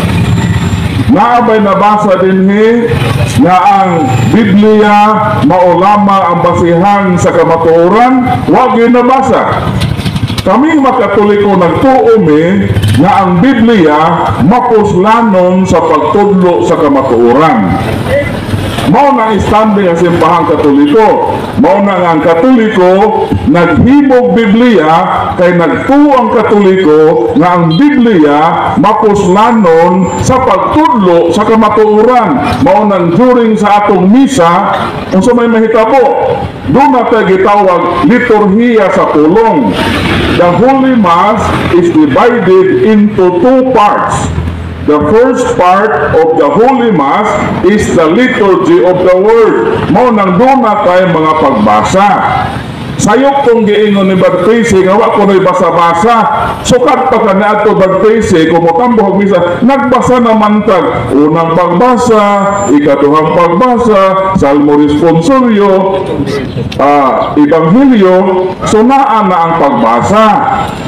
Naa bay nabasa dinhi nga ang Biblia mao lamang ang basihan sa kamatuoran? Wa gyud nabasa. Kaming mga Katoliko, nagtuo mi nga ang Biblia mapuslanon sa pagtudlo sa kamatuoran. Mao na ang standing ang simbahang Katoliko. Mao na nga ang Katoliko naghimog Biblia kay nagtuo ang Katoliko nga ang Biblia mapuslanon sa pagtudlo sa kamatuoran. Mao nang during sa atong misa, unsa may mahitabo? Duna tay gitawag liturhiya sa pulong. The Holy Mass is divided into two parts. The first part of the Holy Mass is the liturgy of the Word. Mao nang duna tay mga pagbasa. Sayop kung giingon ni Brad Tracy nga wa ko na'y basa-basa. Sukad pa ka na ato, Brad Tracy, kung motambo og misa, nagbasa naman tag unang pagbasa, ikaduhang pagbasa, Salmo responsorio, Ebanghelyo, so naa na ang pagbasa.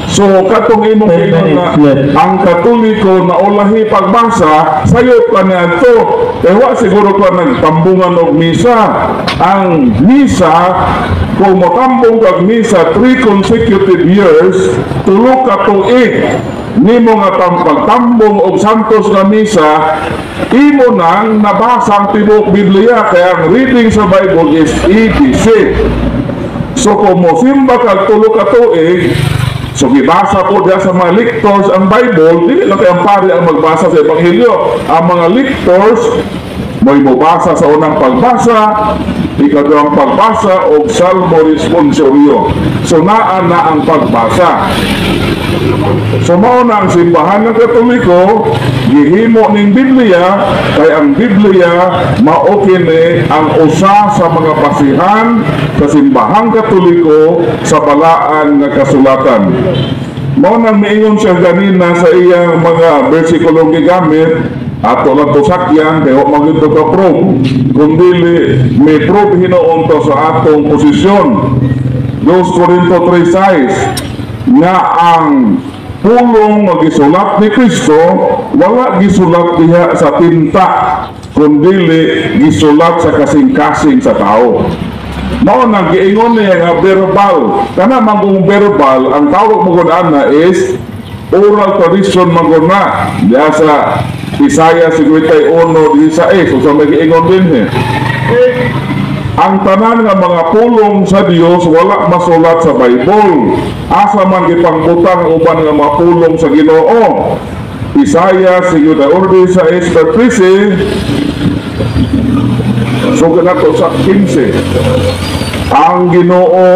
So katong imong giingon na ang Katoliko na ulahi pagbasa, sayop ka niadto. Kay wa siguro ka nagtambungan og misa. Ang misa, kung motambong kag misa 3 consecutive years, 3 ka tuig nimo nga pagtambong og santos nga misa, imo nang nabasa ang tibuok Biblia, kaya ang reading sa Bible is ABC. So kung mosimba kag 3 ka tuig, so gibasa po diya sa mga lectors ang Bible, dili lang kay ang pari ang magbasa sa Ebanghelyo. Ang mga lectors mo'y mobasa sa unang pagbasa, ikaduhang pagbasa o Salmo responsorio. So naa na ang pagbasa. So mao na ang simbahan ng Katoliko gihimo ning Biblia kay ang Biblia mao kini ang usa sa mga basihan sa simbahang Katoliko sa balaan nga kasulatan. Mao nang miingon siya ganina sa iyang mga versikulong gigamit, ato lang to sakyan kay wa man gyud to ka-prove, kung dili may prove hinuon to sa atong posisyon. 2 Corinto 3:6 nga ang pulong nga gisulat ni Kristo wala gisulat diha sa tinta, kundili gisulat sa kasing-kasing sa tao. Mao nang giingon niya nga verbal kana man. Kung verbal ang tawag mo gud ana is oral tradition man gud na diha sa Isaiah 51:16, unsa may giingon dinhi? Ang tanan nga mga pulong sa Dios wala masulat sa Bible. Asa man gipangbutang ang uban nga mga pulong sa Ginoo? Isaiah 51:16 verse 13. So nato sa 15. Ang Ginoo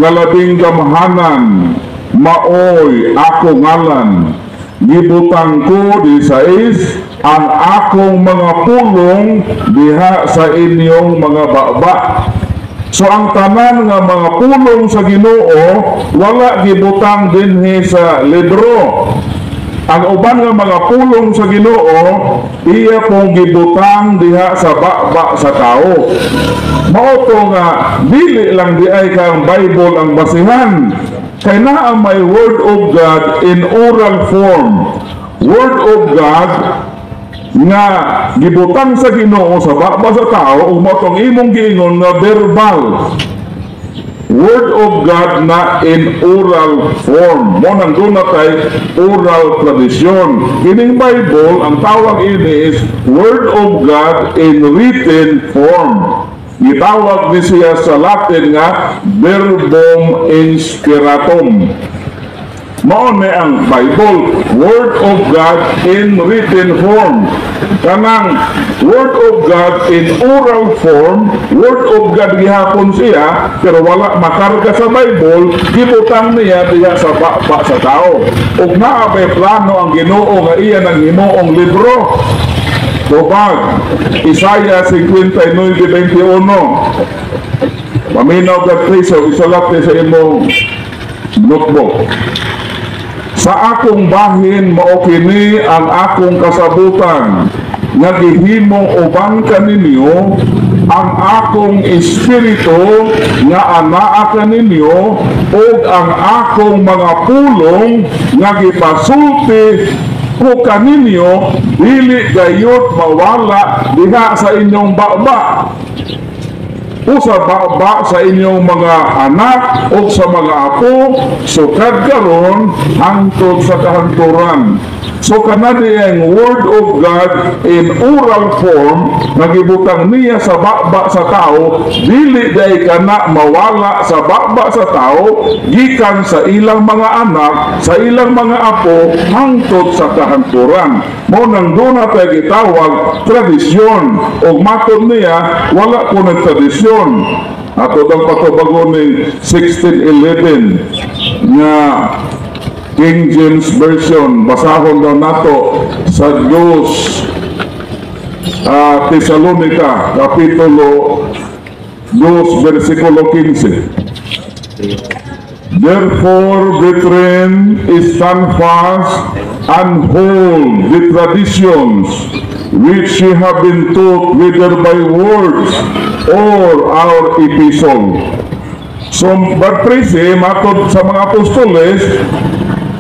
nga labing gamhanan maoy ako ngalan. Gibutang ko di sa is ang akong mga pulong diha sa inyong mga baba. So ang tanan nga mga pulong sa Ginoo wala gibutang dinhi sa libro. Ang uban nga mga pulong sa Ginoo iya pong gibutang diha sa baba sa tao. Mao to nga dili lang di ay kang Bible ang basihan. Kay naa may Word of God in oral form. Word of God nga gibutang sa Ginoo sa baba sa tao ug mao tong imong giingon nga verbal. Word of God na in oral form. Mao nang duna kay oral tradition. Kining Bible, ang tawag ini is Word of God in written form. Gitawag ni siya sa Latin nga Verbum Inspiratum. Mao ni ang Bible, Word of God in written form. Kanang Word of God in oral form, Word of God gihapon siya, pero wala makarga sa Bible, gibutang niya diha sa baba sa tao. Ug naa bay plano ang Ginoo nga iya nang himuong libro? Tubag, Isaiah 59:21. Paminaw ka, Kristo, isulat ni sa imong notebook. Sa akong bahin, mao kini ang akong kasabutan nga gihimo uban kaninyo, ang akong espiritu nga anaa kaninyo ug ang akong mga pulong nga gipasulti ko kaninyo, dili gayud mawala diha sa inyong baba o sa baba sa inyong mga anak o sa mga apo sukad karon hangtod sa kahangturan. So kana ang Word of God in oral form nga gibutang niya sa baba sa tao, dili day kana mawala sa baba sa tao gikan sa ilang mga anak, sa ilang mga apo hangtod sa kahangturan. Mao nang duna tay gitawag tradisyon, ug matod niya wala ko ng tradisyon. Ato ang patubagon ni 1611 nga King James Version, basahon daw nato sa Diyos Tesalonica, Kapitulo 2, versikulo 15. "Therefore, brethren, stand fast and hold the traditions which ye have been taught, whether by words or our epistle." So, Brad Tracy, matod sa mga apostoles,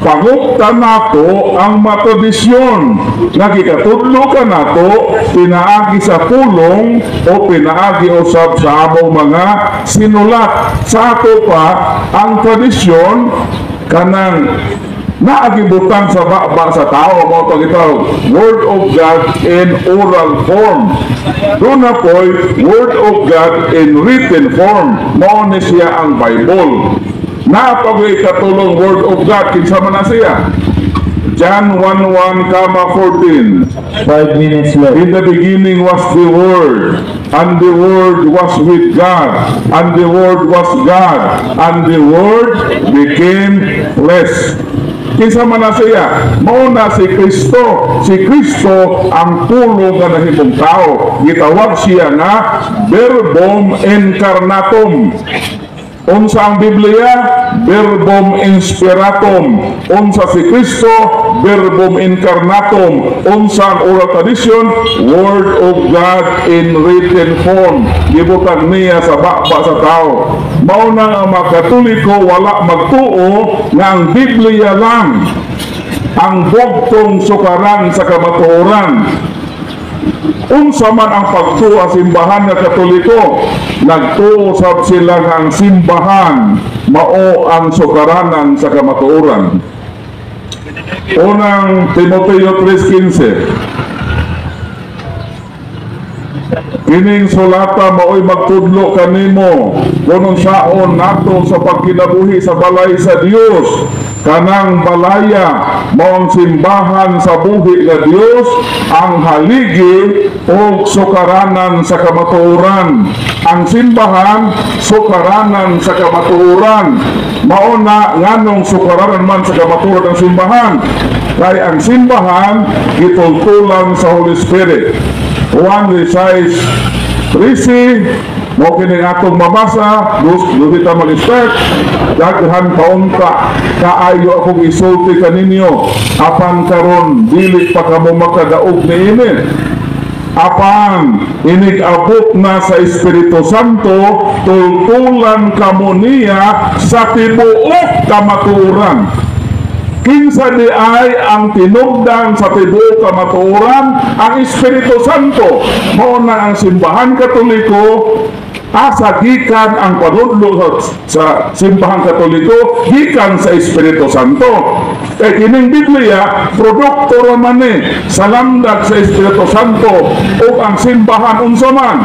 pangupta nato ang matradisyon nga gikatudlo ka nato pinaagi sa pulong o pinaagi usab sa among mga sinulat. Sa ato pa ang tradisyon, kanang naagibutang sa baba sa tao, mao to gitawag Word of God in oral form. Duna po'y Word of God in written form, mao ni siya ang Bible. Naa pa goy ikatulong Word of God. Kinsa man na siya? John 1:1, 14. 5 minutes left. "In the beginning was the Word, and the Word was with God, and the Word was God, and the Word became flesh." Kinsa man na siya? Mao na si Kristo. Si Kristo ang pulong nga nahimong tao. Gitawag siya nga Verbum Incarnatum. Unsa ang Biblia? Verbum Inspiratum. Unsa si Kristo? Verbum Incarnatum. Unsa ang oral tradition? Word of God in written form. Gibutang niya sa baba sa tao. Mao na ang mga Katoliko wala magtuo nga ang Biblia lang ang bugtong sukaran sa kamatuoran. Unsa man ang pagtuo sa simbahan nga Katoliko? Nagtuo sab sila nga ang simbahan mao ang sukaranan sa kamatuoran. Unang Timoteo 3:15. "Kining sulata mao'y magtudlo kanimo kung unsaon nato sa pagkinabuhi sa balay sa Dios." Kanang balaya mao ang simbahan sa buhi nga Dios, ang haligi ug sukaranan sa kamatuoran. Ang simbahan, sukaranan sa kamatuoran. Mao na nganong sukaranan man sa kamatuoran ang simbahan? Kay ang simbahan gitultulan sa Holy Spirit. Juan 16:13, mao kini atong mabasa, dus kita mag-start. "Daghan paunta kaayo akong isulti kaninyo, apan karon dili pa kamo makadaog niini." Apan inig-abot na sa Espiritu Santo, tultulan kamo niya sa tibuok kamatuoran. Kinsa di ay ang tinugdan sa tibuok kamatuoran? Ang Espiritu Santo. Mao na ang Simbahan Katoliko, asa gikan ang panudlo sa Simbahan Katoliko? Gikan sa Espiritu Santo. Kay kining Biblia, produkto ra man ni sa lamdag sa Espiritu Santo. Ug ang simbahan, unsa man?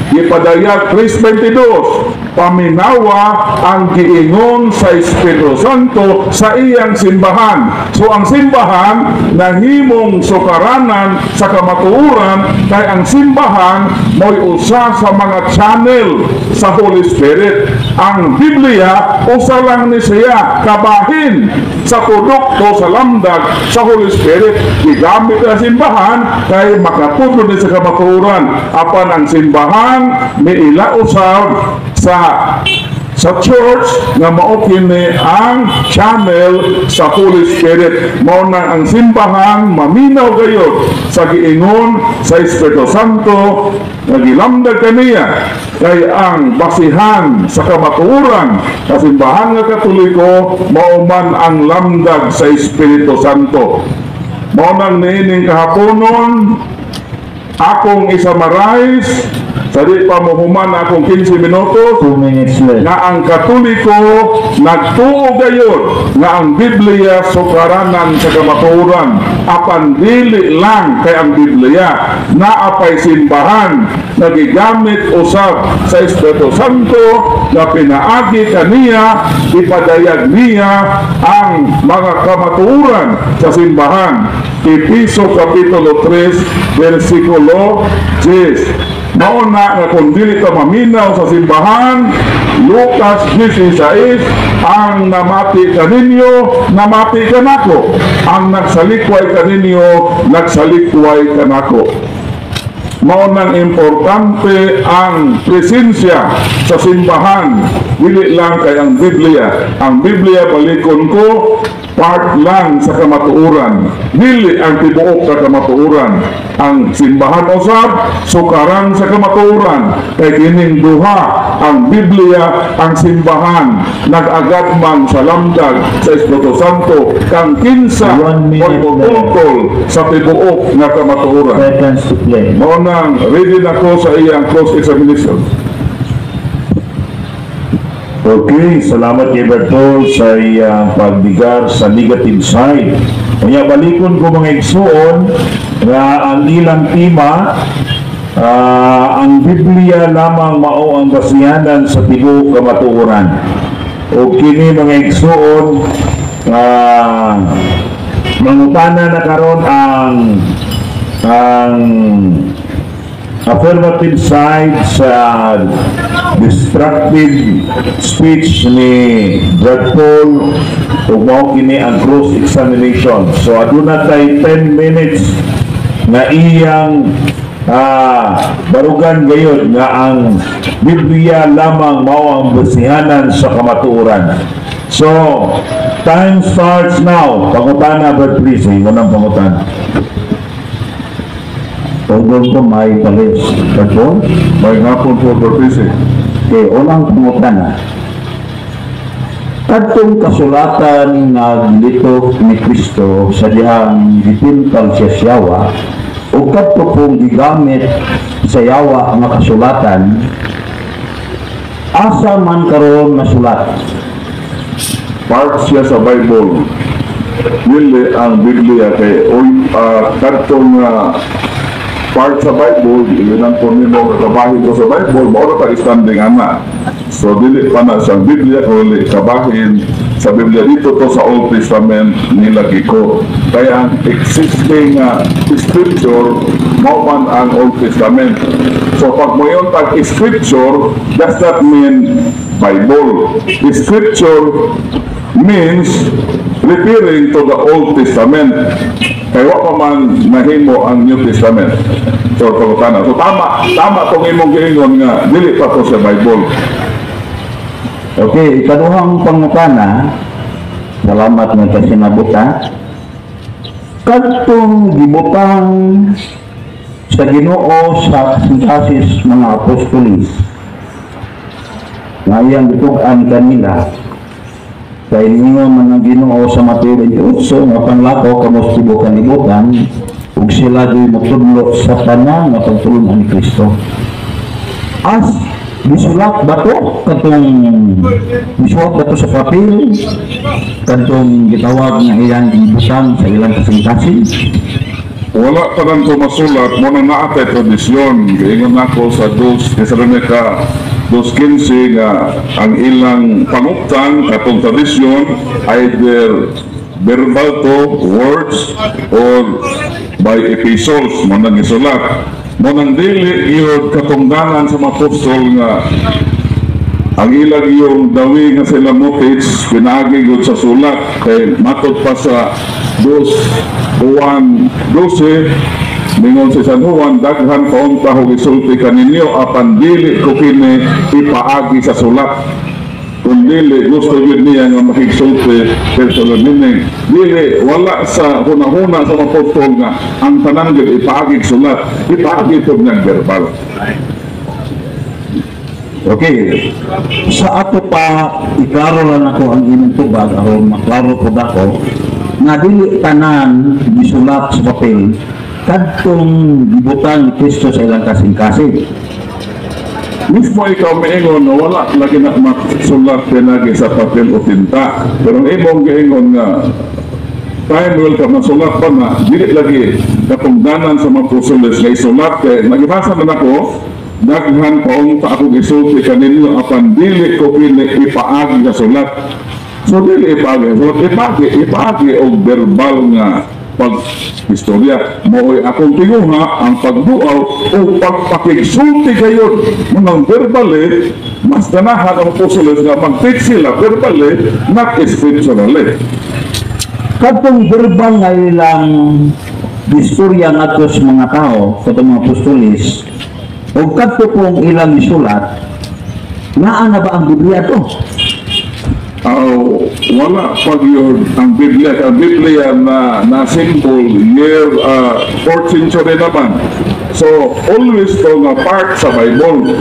Gipadayag 3:22, paminawa ang giingon sa Espiritu Santo sa iyang simbahan. So ang simbahan nahimong sukaranan sa kamatuoran kay ang simbahan mo'y usa sa mga channel sa Holy Spirit. Ang Biblia, usa lang ni siya kabahin sa produkto sa lamdag sa Holy Spirit. Gigamit ang simbahan kay makatudlo ni sa kamatuoran. Apan ang simbahan miila usab sa church nga mao kini ang channel sa Holy Spirit. Mao na ang simbahan maminaw gayod sa giingon sa Espiritu Santo nga gilamdag kaniya, kay ang basihan sa kamatuoran sa Simbahan nga Katoliko mao man ang lamdag sa Espiritu Santo. Mao nang niining kahaponon, akong i-summarize sa di pa mohuman akong 15 minutos 2 minutes left. nga ang Katoliko nagtuo gayod nga ang Biblia sukaranan sa kamatuoran, apan dili lang kay ang Biblia, naa pay simbahan na gigamit usab sa Espiritu Santo na pinaagi kaniya ipadayag niya ang mga kamatuoran sa simbahan. Efeso Kapitulo 3 versikulo 10. Mao na nga kung dili ka maminaw sa simbahan, Lucas 16, ang namati kaninyo, namati kanako. Ang nagsalikway kaninyo, nagsalikway kanako. Mao nang importante ang presensya sa simbahan, dili lang kay ang Biblia. Ang Biblia, balikon ko, part lang sa kamatuoran, dili ang tibuok sa kamatuoran. Ang simbahan usab sukaran sa kamatuoran, kay kining duha, ang Biblia, ang simbahan, nag-agat man sa lamdag sa Espiritu Santo kang kinsa 1 minute. Mo'y mutultol sa tibuok nga kamatuoran. Seconds to play. Mao nang ready na ko sa iyang cross examination. Okay, salamat kay Bertol sa iyang pagbigar sa negative side. Kaya balikon ko, mga igsuon, nga ang ilang tema, ang Biblia lamang mao ang basihanan sa tibuok kamatuoran. O kini, mga igsuon, mangutana na karon ang affirmative side sa destructive speech ni Brad Paul ug mao kini ang cross examination. So aduna tay 10 minutes nga iyang barugan gayod nga ang Biblia lamang mao ang basihanan sa kamatuoran. So time starts now. Pangutana, Brad, please. Unang pangutana. Tugol ko may palis. Bertol? May hapon po, Bertisi. Okay, unang pangutana. Kadtong kasulatan nga gilitok ni Kristo sa dihang gitintal siya sa yawa o kadto pong gigamit sa yawa nga kasulatan, asa man karon nasulat? Part siya sa Bible. Dili ang Biblia kay oy kadtong part sa Bible, ilan ko nimo kabahin ko sa Bible, mao ra ta standing ana. So dili pa na sa Biblia kundi kabahin sa Biblia dito to sa Old Testament nila giko. Kaya ang existing scripture mao man ang Old Testament. So pag moingon tag scripture does not mean Bible. Scripture means referring to the Old Testament. Kaya wa pa man nahimo ang New Testament. So, pangutana. So, tama, tama tong imong giingon nga dili pa to sa Bible. Okay, ikaduhang pangutana. Salamat nga kasinabot ha. Kadtong gibutang Sa Ginoo sa kasing mga apostolis nga iyang gitug-an kanila, kay ningon man ang Ginoo sa Mateo 28 nga panglakaw kamo sa tibuok kalibutan ug sila do'y motudlo sa tanan nga pagtulon-an ni Kristo. As gisulat ba to, katong gisulat ba to sa papel, katong gitawag nga iyang gibutang sa ilang kasing-kasing? Wala pa nang masulat mo na naa tay tradisyon. Giingon nako sa 2 Tesalonica 2:15 nga ang ilang panguptan katong tradisyon, either verbal to words or by epistles mo nang isulat. Mo nang dili gyud katungdanan sa mga apostol nga ang ilang yung dawi nga sila motives pinaagi gyud sa sulat, kay matod pa sa 2 Juan 12, ningon si San Juan, "Daghan paunta og isulti kaninyo, apan dili ko kini ipaagi sa sulat." Kung dili gusto gyud niya nga makigsulti personal, meaning dili, wala sa hunahuna sa mga apostol nga ang tanan gyud ipaagi sulat, ipaagi pud ng verbal. Okay. Sa ato pa, iklaro lang ako ang imong tubag aron maklaro pud ako nga dili tanan gisulat sa papel kadtong gibutang ni Kristo sa ilang kasing-kasing. Mismo ikaw maingon na wala lagi na masulat pinagi sa papel o tinta. Pero ang imong giingon nga time will come na sulat pa na, dili lagi katungdanan sa mga apostoles nga isulat, kay nagibasa man ako, "Daghan paunta ako gisulti kaninyo, apan dili ko kini ipaagi sa sulat." So dili ipaagi sa sulat, ipaagi og verbal nga pag istorya. Mao'y akong tinguha ang pagduaw o pagpakigsulti gayon mga verbally. Mas ganahan ang apostoles nga mag-teach sila verbally, not scripturally. Kadtong verbal nga ilang istorya ngadto sa mga tao, kadtong mga apostoles, ug kadto pong ilang isulat, naa na ba ang Biblia to? Aw, wala pag yun ang Biblia. Ang Biblia na na symbol year 4th century naman. So, always to nga part sa Bible.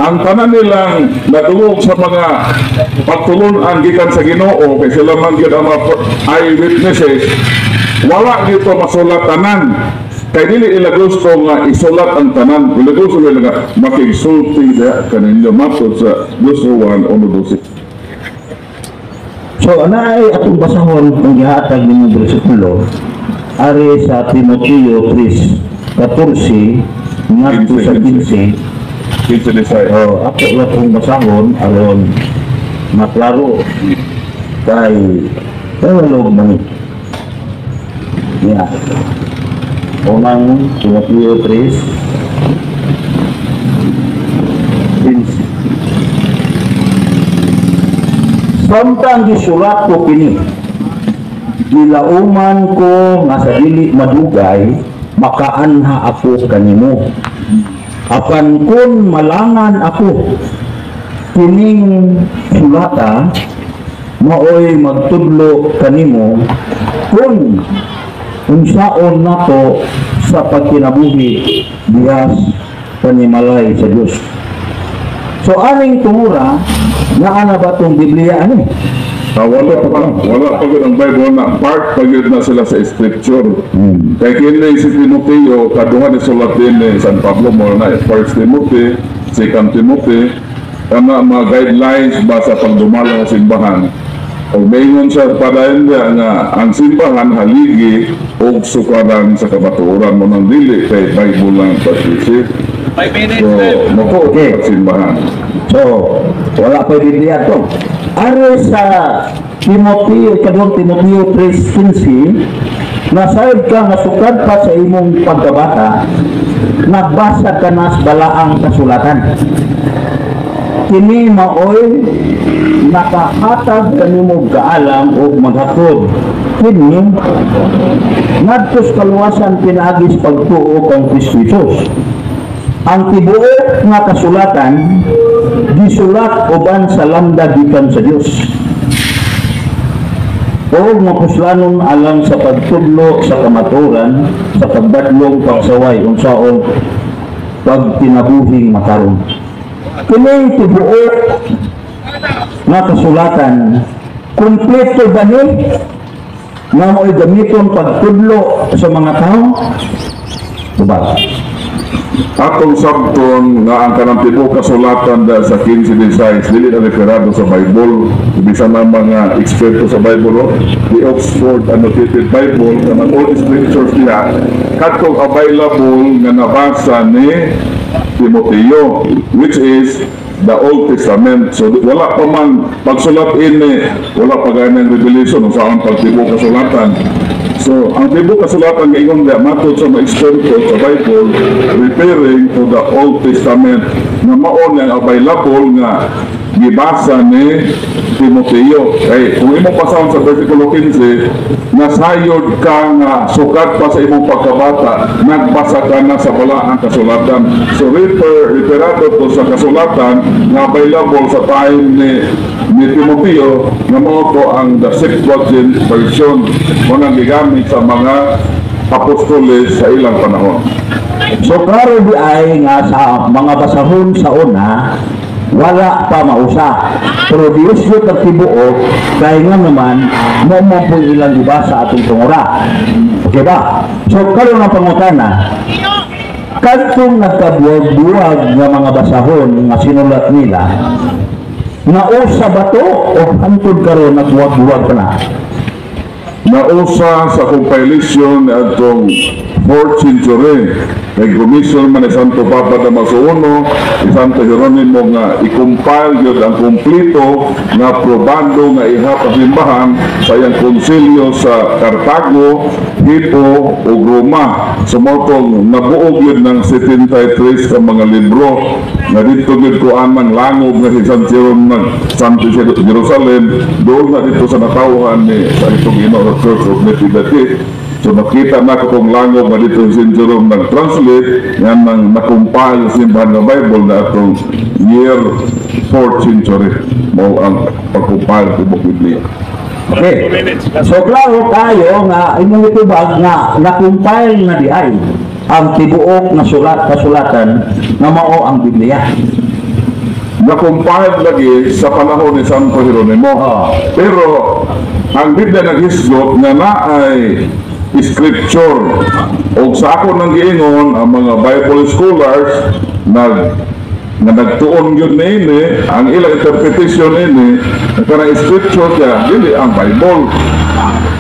Ang tanan nilang nadungog sa mga pagtulunan gikan sa Ginoo, kay sila man gyud ang mga eyewitnesses, wala dito masulat tanan. Kay dili ila gusto nga isulat ang tanan. Ila gusto nila nga makigsulti diha kaninyo matod sa 2 Juan 1:12. So, ana ay atong basahon kung gihatag ninyo bersikulo ari sa Timoteo 3:14 ngadto sa 15. 15 desay. Oh, ato lang kung basahon aron maklaro kay Tagalog man. Yeah. Unang Timoteo 3:15. Samtang gisulat ko kini, gilauman ko nga sa dili madugay, makaanha ako kanimo. Apan kung malangan ako, kining sulata maoy magtudlo kanimo kung unsaon nato sa pagkinabuhi dihas panimalay sa Dios. So aning tungura, naa na ba tong Biblia ani? Ah, wala pa gyud ang Bible na part pa gyud na sila sa scripture. Kay kini si Timoteo, kaduha ni sulat din ni San Pablo mo na First Timothy, Second Timothy, kana mga guidelines ba sa pagdumala sa simbahan. Og maingon siya padayon niya nga ang simbahan haligi og sukaran sa kabatuoran, mo nang dili kay Bible lang pag-isip. 5 minutes So, left. mo simbahan. So, wala pa Biblia to. Are sa Timoteo, ikaduhang Timoteo 3:15, nasayod ka nga sukad pa sa imong pagkabata, nagbasa ka na sa balaang kasulatan. Kini maoy nakahatag kanimo kaalam ug maghatod kini ngadto sa kaluwasan pinaagi sa pagtuo kang Kristo Jesus. Ang tibuok nga kasulatan gisulat uban sa lambda gikan sa Dios. O mapuslanon alang sa pagtudlo sa kamatuoran, sa pagbadlong, pagsaway, unsaon pagkinabuhing matarong. Kini tibuok nga kasulatan, kumpleto ba ni nga mo'y gamiton pagtudlo sa mga tao? Diba? Atong sabton nga ang kanang tibuok kasulatan da sa 15:16 dili na referado sa Bible. Bisan ang mga eksperto sa Bible, oh, the Oxford Annotated Bible, kanang all scriptures niya kadtong available nga nabasa ni Timoteo, which is the Old Testament. So wala pa man pagsulat ini, wala pa ganang revelation kung saan pagtibuok kasulatan. So, ang tibuok kasulatan gaingon diya matod sa mga eksperto sa Bible, referring to the Old Testament nga mao ang available nga gibasa ni Timoteo. Kay kung imo pasahon sa versikulo 15, nasayod ka nga sukat pa sa imong pagkabata, nagbasa ka na sa balaang kasulatan. So referado to sa kasulatan nga available sa time ni Timoteo nga mao to ang the Septuagint version mo nang gigamit sa mga apostoles sa ilang panahon. So klaro di ay nga sa mga basahon sa una wala pa mausa. Pero Diyos yo tibuok kay nga naman mo mo po ilang gibasa atong tungura. Okay ba? So karon ang pangutana, kadtong nagkabuwag-buwag nga mga basahon nga sinulat nila, nausa ba to o hantod karon nagbuwag-buwag pa na? Nausa sa compilation adtong 4th century. Kay commission man ni Santo Papa Damaso I, ni Santo Jeronimo nga i-compile yun ang kumplito nga probando nga ihap ang simbahan sa iyang konsilyo sa Cartago, Hippo ug Roma. So mao tong nabuo yun ng 73 ka mga libro nga dito gyud ko anang langob nga si San Jerome nag Santo Jerusalem doon na dito sa natawhan ni sa itong Ginoo Church of Natividad. So makita na ko kung langob nga dito si San Jerome nag-translate nga nang na-compile sa simbahan nga Bible na atong year 4th century mao ang pag-compile sa Book Biblia. Okay. 2 minutes. So klaro tayo nga imong itubag nga na-compile na di ay ang tibuok na sulat kasulatan nga mao ang Biblia. Na-compile lagi sa panahon ni Santo Jeronimo. Pero ang Biblia naghisgot nga naay scripture. O sa ako nang giingon, ang mga Bible scholars nag nga nagtuon yun niini, ang ilang interpretation ini, kanang scripture niya, dili ang Bible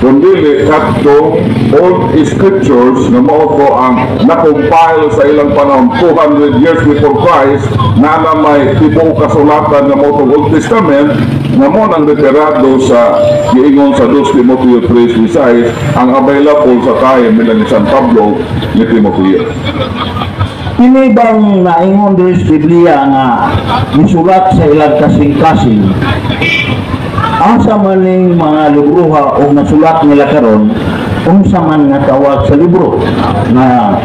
kundi kadto old scriptures na mao to ang na-compile sa ilang panahon 200 years before Christ na may tibuok kasulatan nga mao tong Old Testament nga mo nang referado sa giingon sa 2 Timoteo 3:16, ang available sa time nila ni San Pablo ni Timoteo. Kini bang naingon diri sa Biblia nga misulat sa ilang kasing-kasing? Asa man ning mga libroha o nasulat nila karon, unsa man nga tawag sa libro nga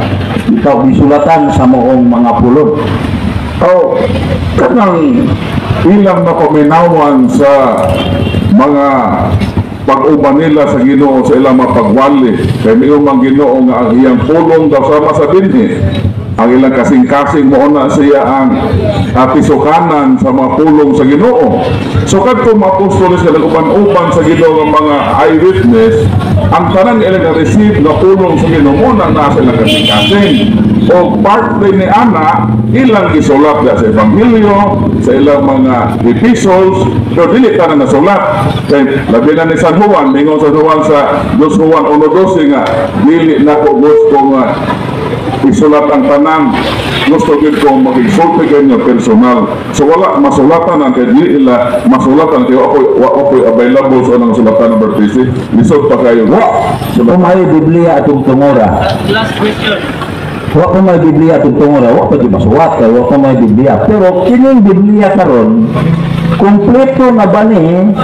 ikaw gisulatan sa moong mga pulod? O kanang ilang napaminawan sa mga pag-uban nila sa Ginoo sa ilang mapagwali kay miingon ang Ginoo nga ang iyang pulong daw sama sa binhi, ang ilang kasing-kasing mo na siya ang atisukanan sa mga pulong sa Ginoo. So kadto mga apostoles nga nag-uban-uban sa Ginoo nga mga eyewitness, ang tanan ilang na-receive nga pulong sa Ginoo mo na nasa ilang kasing-kasing. O part din ni ana ilang gisulat sa ebanghelyo, sa ilang mga epistles, pero dili tanan nasulat. Kay labi na ni San Juan, mingon sa Juan sa 2 Juan 1:12 nga dili nako gusto nga isulat ang tanan, gusto gyud ko makigsulti kanyo personal. So wala masulatan ang kay dili ila masulatan kay wa ko'y available sa anang sulatan ng PC. Lisod pa kayo. Wa kung may Biblia atong tungura. Last question. Wa ko may Biblia atong tungura, wa pa di masuwat kay wa ko may Biblia. Pero kining Biblia karon Kompleto na ba ni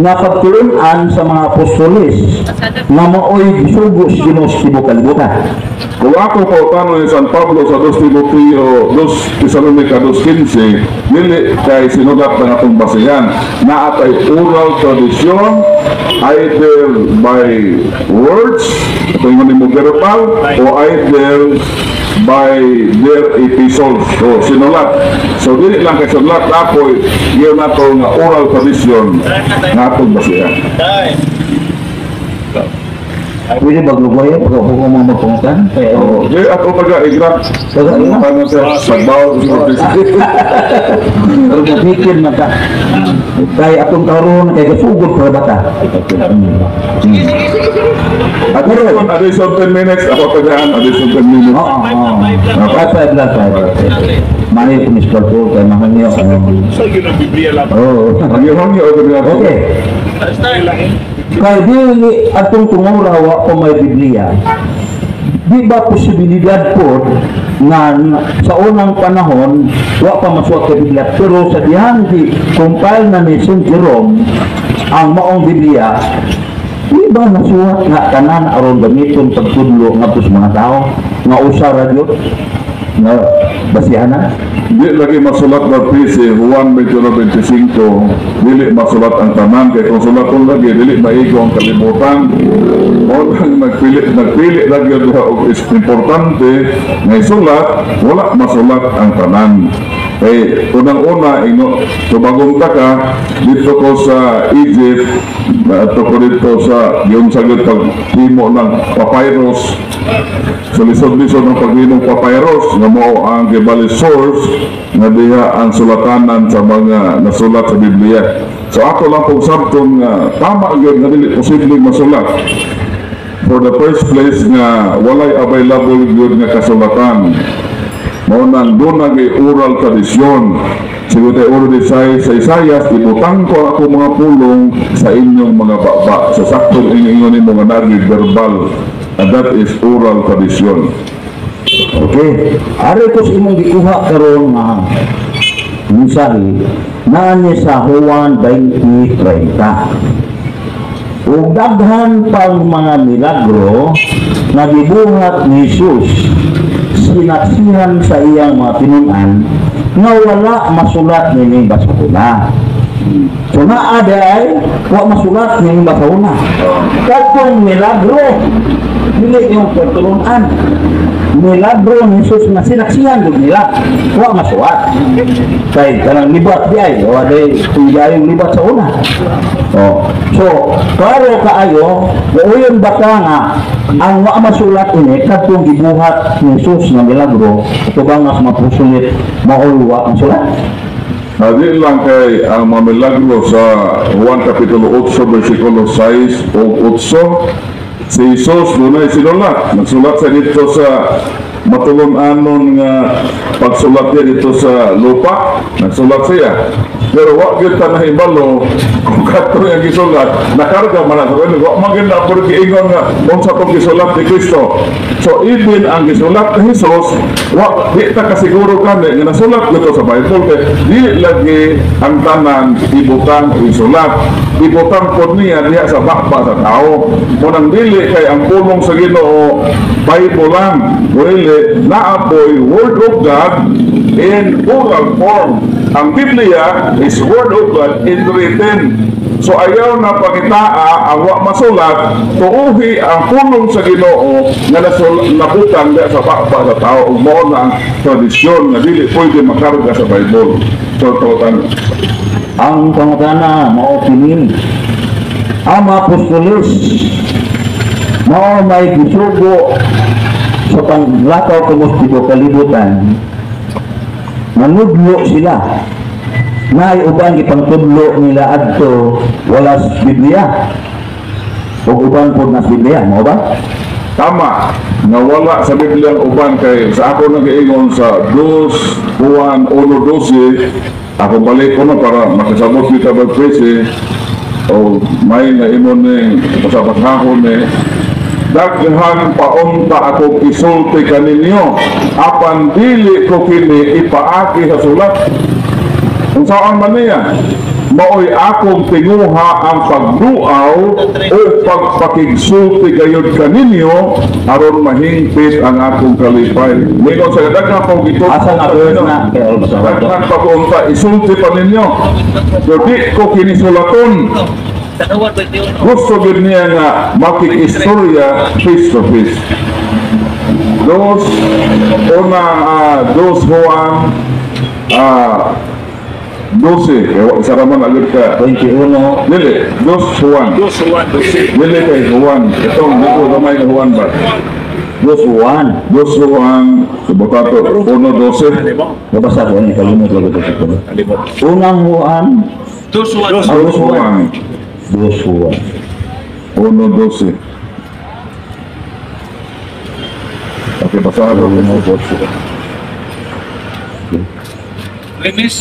nga pagtulun-an sa mga apostoles nga maoy gisugo sa Ginoo sa tibuok kalibutan? Kung ako pautano ni San Pablo sa 2 Timoteo, 2 Tesalonica 2.15, dili kay sinulat ng atong basihan na atay oral tradition, either by words, ito yung mo verbal, o either by their epistles. So, sinulat. So, dili lang kay sinulat, apoy, yun na to nga oral tradition na atong basihan. Pwede ba glugay pag ako mga magpangutan? Kaya Oh, di ato taga igra. Taga igra? Ano sa pagbaw sa Pero mapikir na ka. Kay atong karon kay gasugod para bata. At yun, addition 10 minutes, ako tagaan, addition 10 minutes. Oo. Five, five lang, five. Mali ko Mr. Paul kay mahal niyo. Sa yun ang Biblia lang. Oo. Ang yun yun, Okay. Kay dili atong tungura wa pa may Biblia. Di ba posibilidad po nga sa unang panahon wa pa masuwat kay Biblia, pero sa dihang di compile na ni St. Jerome ang maong Biblia, di ba nasuwat nga tanan aron gamiton pagtudlo ngadto sa mga tao nga usa ra gyud nga basihan na? Di lagi masulat na PC, Juan 21.25, dili masulat ang tanan, kay kung sulaton lagi, dili maigo ang kalibutan. O lang nagpili lagi diha og is importante, nga isulat, wala masulat ang tanan. Kay unang-una, ino, tubagong ta ka, dito ko sa Egypt, ato ko dito sa, yung sa paghimo ng papyrus. So lisod-lisod ng paghimong papyrus nga mao ang gibali source nga diha ang sulatanan sa mga nasulat sa Biblia. So ako lang pong sabton nga tama gyud nga dili posibleng masulat. For the first place nga walay available gyud nga kasulatan. Mao nang doon na oral tradisyon. Siguro tayo oral sa Isayas, ibutang ko ako mga pulong sa inyong mga baba. Sa saktong ingon nimo nga nagi verbal. And that is oral tradition. Okay. Ari ko sa imong gikuha karon nga mensahe naa ni sa Juan 20:30. Ug daghan pang mga milagro nga gibuhat ni Jesus sinaksihan sa iyang mga tinunan nga wala masulat nining basahuna. So naa ay wa masulat nining basahuna. Kadtong milagro dili yung pagtulunan, milagro ni Jesus nga sinaksihan gud nila wa masuwat kay kanang libat di ay wa day yung libat sa una. Oh. So klaro kaayo, uyon ba ka nga ang wa masulat ini kadtong gibuhat ni Jesus nga milagro tubang nga sa mga apostoles maoy wa masulat? Di lang kay ang mga milagro sa Juan Kapitulo 8, versikulo 6 o 8, si Jesus dunay sinulat. Nagsulat sa dito sa matulon-anon nga pagsulat niya dito sa lupa. Nagsulat siya. Pero wa gyud ta nahibalo kung kadto yang gisulat, nakarga man na sa wa man gyud na puro giingon nga unsa tong gisulat ni Kristo. So even ang gisulat ni Jesus, wa di ta kasiguro kani nga nasulat gyud to sa Bible kay dili lagi ang tanan ibutang isulat. Ibutang pod niya diha sa baba sa tao. Munang dili kay ang pulong sa Ginoo Bible lang. Dili naapoy Word of God in oral form. Ang Biblia is Word of God in written. So ayaw na pangitaa ang wa masulat, tuuhi ang pulong sa Ginoo nga nabutang diha sa baba sa tao ug mao na ang tradisyon nga dili pwede makarga sa Bible. So total. Ang pangutana mao kini: ang mga apostoles mao may gisugo sa panglakaw kamo sa tibuok kalibutan, nanudlo sila naay uban gipangtudlo nila adto wala sa Biblia ug uban pod na sa Biblia, mao ba? Tama nga wala sa Biblia ang uban kay sa ako nag-iingon sa 2 Juan 1:12, ako balik ko na para makasabot kita ba o may nga imo ni pasabasahon ni daghan paunta ako isulti kaninyo apan dili ko kini ipaaki sa sulat. Unsaon man niya? Maoy akong tinguha ang pagduaw o pagpakigsulti gayud kaninyo aron mahingpit ang akong kalipay. Ningon sa daghan pa og ito. Asa nga verse na? Kaya basta ba to? Daghan pa ko unta isulti pa ninyo. Pero di ko kini sulaton. Gusto gid niya nga makikistorya face to face. Dos una, dos Juan 12. Isa raman agad ka. 21. Dili, dos Juan. Dos Juan, 12. Dili kay Juan. Itong dito gamay nga Juan ba? Dos Juan. Dos Juan, subakato, 1:12. Nabasa ko ni, kalimot lagi ko ito. Unang Juan, Dos Juan. Ah, Dos dos Juan. Juan, Dos Juan. 1:12. Okay, basahan ko. 1:12. Premise?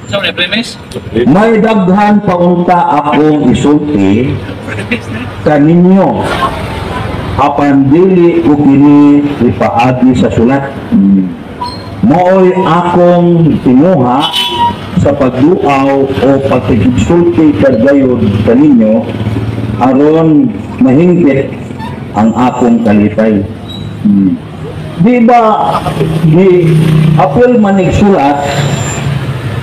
Sa may premise? May daghan pa unta akong isulti Premise na. kaninyo apan dili ko kini ipaagi sa sulat. Maoy akong tinguha sa pagduaw o pagkigsulti kagayod kaninyo aron mahingpit ang akong kalipay. Di ba di apil manig sulat?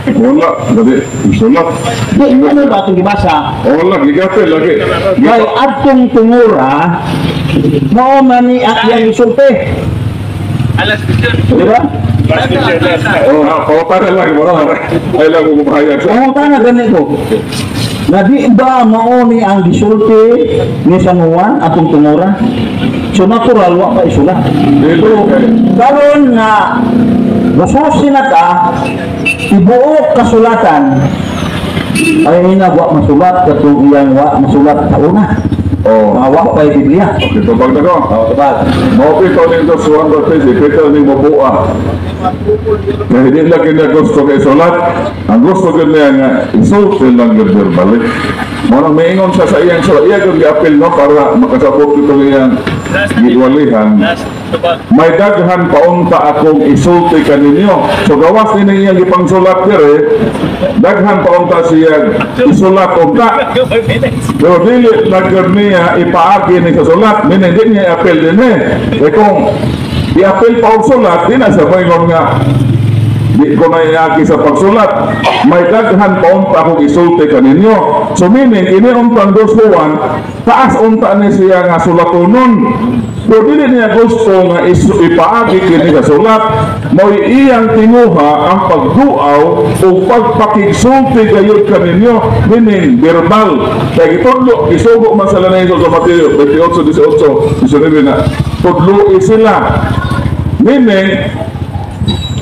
Wala, dali, sulat. Di ano ba itong gibasa? Wala, gigapel lagi. Kay adtong tungura, mao man ni ang iyang isulti. Alas question. Di ba? Last picture, last. Oh, pawatara lang, wala. Ay lang kung kumahayag sa. Pangutan na ganito. Na di ba mao ni ang gisulti ni San Juan atong tungura? So natural wa pa isulat. Dili, kay Karon nga mususi na ta, ibuok kasulatan ay ina wa masulat katong iyang wa masulat sa una. Oh, Nga wa pa Biblia. Okay, tubag na ko. Oh, tubag. Mao pito ning dos Juan Ortiz, pito ning mabuha. Kaya hindi lang niya gusto kay sulat. Ang gusto gyud niya nga isulti lang gyud verbally. Mao nang maingon siya sa iyang sulat. Iya gyud giapil no para makasabot itong iyang giwalihan. Last. Tubag. May daghan paunta akong isulti kaninyo. So gawas ini iyang gipangsulat dire, daghan paunta siya isulat unta. 5 minutes. Pero dili na gyud niya ipaagi ni sa sulat, meaning di niya i-appeal din eh. Eh kung i-appeal pa og sulat, di na siya moingon nga di ko na iagi sa pagsulat. May daghan pa unta akong isulti kaninyo. So meaning, ini untang dos Juan, taas unta ni siya nga sulatonon. Pero dili niya gusto nga ipaagi kini sa sulat, mo'y iyang tinguha ang pagduaw o pagpakigsulti gayud kaninyo, meaning verbal. Kaya gitudlo, isugo man sila na sa Mateo 28, 18, 19 na, tudloi sila. Meaning,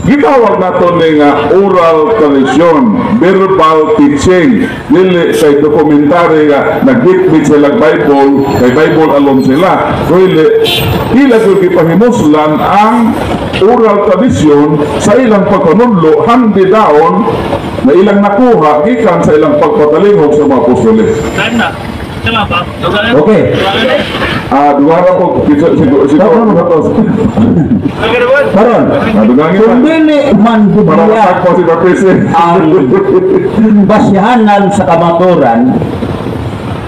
gitawag nato ni nga oral tradition, verbal teaching. Dili kay dokumentary nga nagbitbit sila Bible, kay Bible alone sila. Dili, ila gyud gipahimuslan ang oral tradition sa ilang pagpanudlo, handed down na ilang nakuha gikan sa ilang pagpatalingog sa mga apostoles. Time na. Tama ba? Dugangan? Okay. Dugangan? Ah, duha na po si si si Karon, Ah, dugangin kung na. dili man Para Biblia matakpo si Bartese. ang basyahanan sa kamaturan,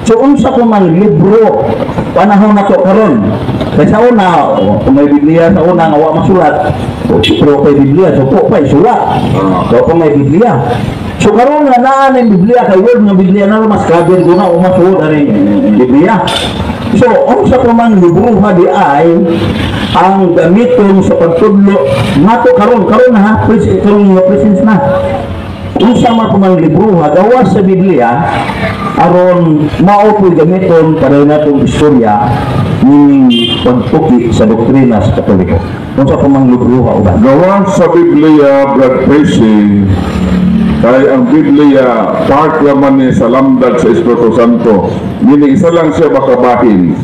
so unsa ko man libro panahon na to karon? Kay sa una, oh, kung may Biblia sa una nga wa masulat, pero kay Biblia so po pa isulat. So kung may Biblia, so karon nga naa ng Biblia, kay word nga Biblia na mas grabe ko na o masuot ani Biblia. So unsa ko man libro di ay ang gamiton sa pagtudlo nato karon, karon ha, karon nga presence na, unsa man kumang libro ha gawas sa Biblia aron mao po'y gamiton para natong istorya ning pagtuki sa doktrina sa Katoliko? Unsa pa mang libro ha uban? Gawa sa Biblia, Brad Tracy, kay ang Biblia, part naman ni sa lamdag sa Espiritu Santo. Meaning, isa lang siya makabahin.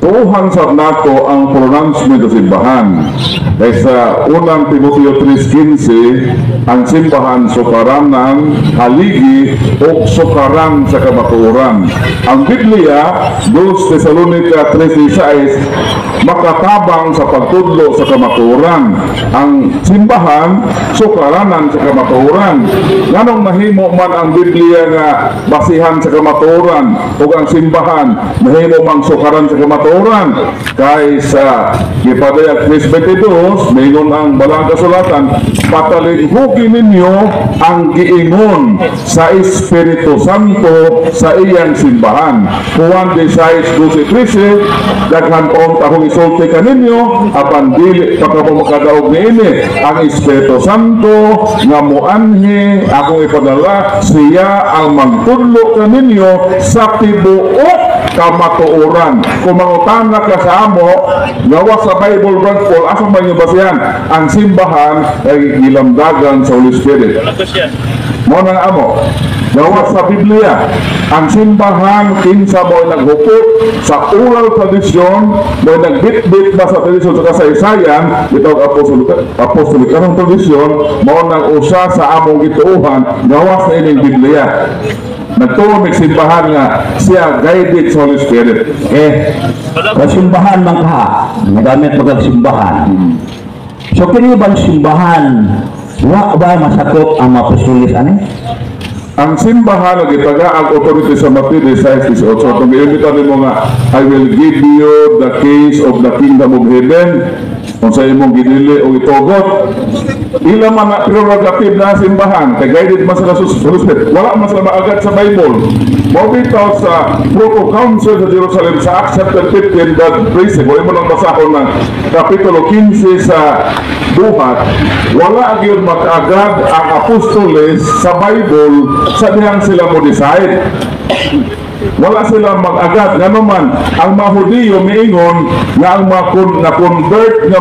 Tuuhan sa nato ang pronouncement sa simbahan. Kaysa Unang Timoteo 3.15, ang simbahan sukaranan, haligi, o sukaran sa kamatuoran. Ang Biblia, 2 Tesalonica 3.16, makatabang sa pagtudlo sa kamatuoran. Ang simbahan, sukaranan sa kamatuoran. Nganong nahimo man ang Biblia nga basihan sa kamatuoran ug ang simbahan nahimo mang sukaran sa kamatuoran? Kay sa gipadayag 3.22, ningon ang Balaang Kasulatan, "Patalinghugi ninyo ang giingon sa Espiritu Santo sa iyang simbahan." Juan 16:12-13, "Daghan pa akong isulti kaninyo, apan dili pa kamo makadaog niini. Ang Espiritu Santo nga muanhi akong ipadala, siya ang magtudlo kaninyo sa tibuok kamatuoran." Kung mangutana ka sa amo, gawas sa Bible, Brad Paul, asa man yung basihan? Ang simbahan ay gilamdagan sa Holy Spirit. Mao nang amo. Gawas sa Biblia, ang simbahan kinsa mo naghupot sa oral tradition, mo nagbitbit ba sa tradisyon sa kasaysayan, itawag apostolic, apostolic anong tradisyon, mao nang usa sa among gituohan, gawas na ining Biblia. Nagtuo mig simbahan nga siya guided sa Holy Spirit. Eh, sa simbahan man ka, nagamit mo kag simbahan. So kini bang simbahan, wa ba masakop ang mga apostolis ani? Ang simbahan ang gitaga ang authority sa Mateo 16:18. Kung iimbita nimo nga, "I will give you the keys of the kingdom of heaven." Kung sa imong gidili o itugot, ila man na prerogative na simbahan, kay guided man sila sa Holy Spirit. Wala man sila maagad sa Bible. Mao bitaw sa Proto Council sa Jerusalem sa Acts chapter 15 that praise, mo imo lang basahon ng kapitulo 15 sa Buhat, wala gyud mag-agad ang apostoles sa Bible sa dihang sila mo decide. Wala sila mag-agad. Ngano man, ang mga Hudiyo miingon nga ang mga na convert nga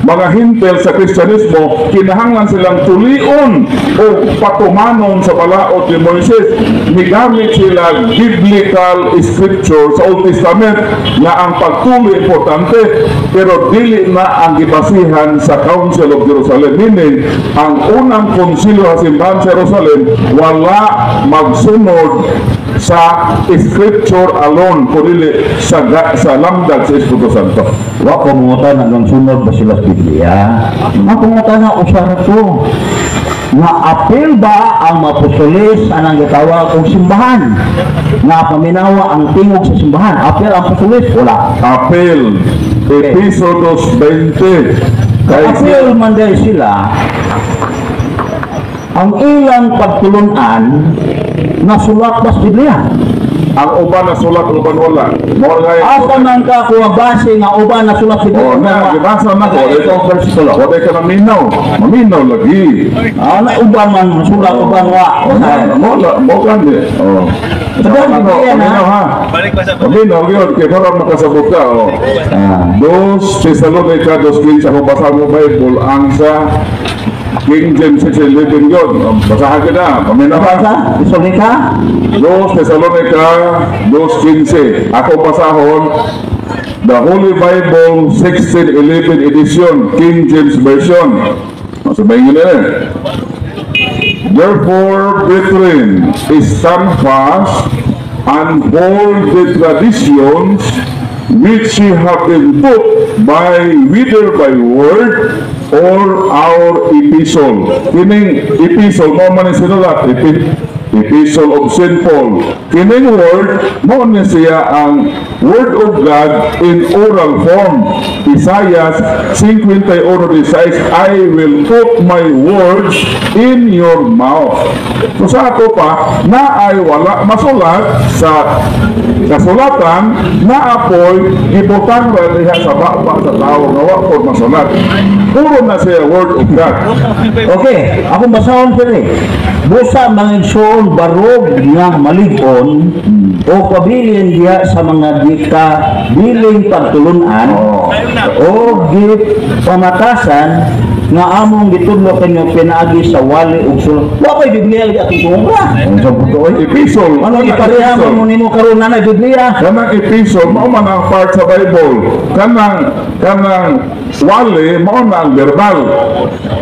mga Hentil sa Kristyanismo, kinahanglan silang tulion o patumanon sa balaod ni Moises. Migamit sila biblical scripture sa Old Testament nga ang pagtuli importante, pero dili na ang gibasihan sa Council of Jerusalem. Meaning, ang unang konsilyo sa simbahan sa Jerusalem, wala magsunod sa scripture alone, kundi sa lamdag sa Espiritu Santo. Wa ko mangutana hanggang sunod ba sila sa Biblia. Ang pangutana usa ra to. Nga apil ba ang mga apostoles anang gitawag og simbahan? Nga paminawa ang tingog sa simbahan. Apil ang apostoles? Wala. Apel, Episo 2.20. Kay Apil man dahil sila, ang ilang pagtulunan nasulat ba sa Biblia? Ang uban na sulat, uban wala. Mao nga Asa man ka kuha base nga uban nasulat sa Biblia? Oh, na, gibasa na ko. Ito ang versikulo. Wala ka maminaw. Maminaw lagi. Ah, na uban man nasulat, uban wa. Oh, na, mo la, mo gani. Oh. Sabi ang Ano, Biblia na. maminaw ha. Balik pa sa Maminaw gyud kay para makasabot ka. Oh. Dos Tesalonica 2.15, kung basa mo Bible ang sa King James 6.11 yun. Oh, basahan kita. Paminaw ha. Basa? Tesalonica? Dos Tesalonica 2.15. Ako basahon The Holy Bible 1611 edition, King James Version. Sabihin nyo na rin. "Therefore, brethren, stand fast and hold the traditions which ye have been taught by whether by word or our epistle." Kining epistle mao man ni sinulat, Epistle of St. Paul. Kining word mao ni siya ang Word of God in oral form. Isaiah 51:16, "I will put my words in your mouth." So sa ato pa, na ay wala masulat sa kasulatan, na apoy gibutang ra diha sa baba sa tao nga wa pod masulat. Puro na siya Word of God. Okay, akong basahon sir eh. "Busa mga igsoon, barog nga malig-on o pabilin diha sa mga gika biling pagtulunan o gipamatasan nga among gitudlo kanyo pinaagi sa wali ug sulat." Wa pa May Biblia lagi atong tuong. Ang sa puto ay epistle. Ano ipareha mo nimo karon na Biblia? Kanang epistle mao man ang part sa Bible. Kanang wali mao na ang verbal.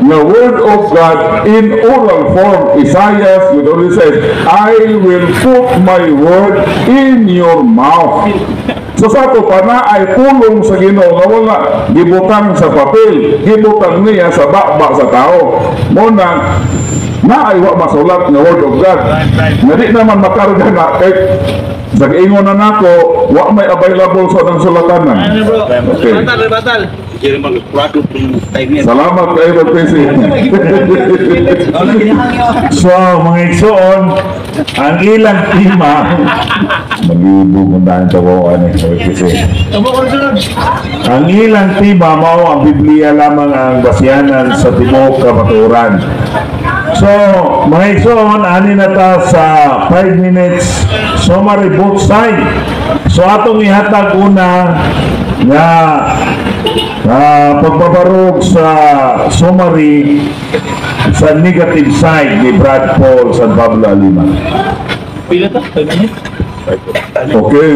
The word of God in oral form. Isaiah would only says, "I will put my word in your mouth." So sa ato pa na ay pulong sa Ginoo nga wala gibutang sa papel, gibutang niya sa baba sa tao. Mao na na ay wa masulat nga word of God. Nga di naman makarga na kay sa giingon na nako, wa may available sa nang sulatanan. Ano, bro? Okay. Batal, batal. Hindi mag-product ng time yan. Salamat kayo, Brad Tracy. So, mga igsoon, ang ilang tema, mag-iibog mo dahil sa ko, ano, kasi Tamo ko sunod. Ang ilang tema mao ang Biblia lamang ang basihanan sa tibuok kamatuoran. So, mga igsoon, ani na ta sa 5 minutes summary both side. So, atong ihatag una nga pagbabarog sa summary sa negative side ni Brad Paul San Pablo Alima. Pila to? 5 minutes? Okay,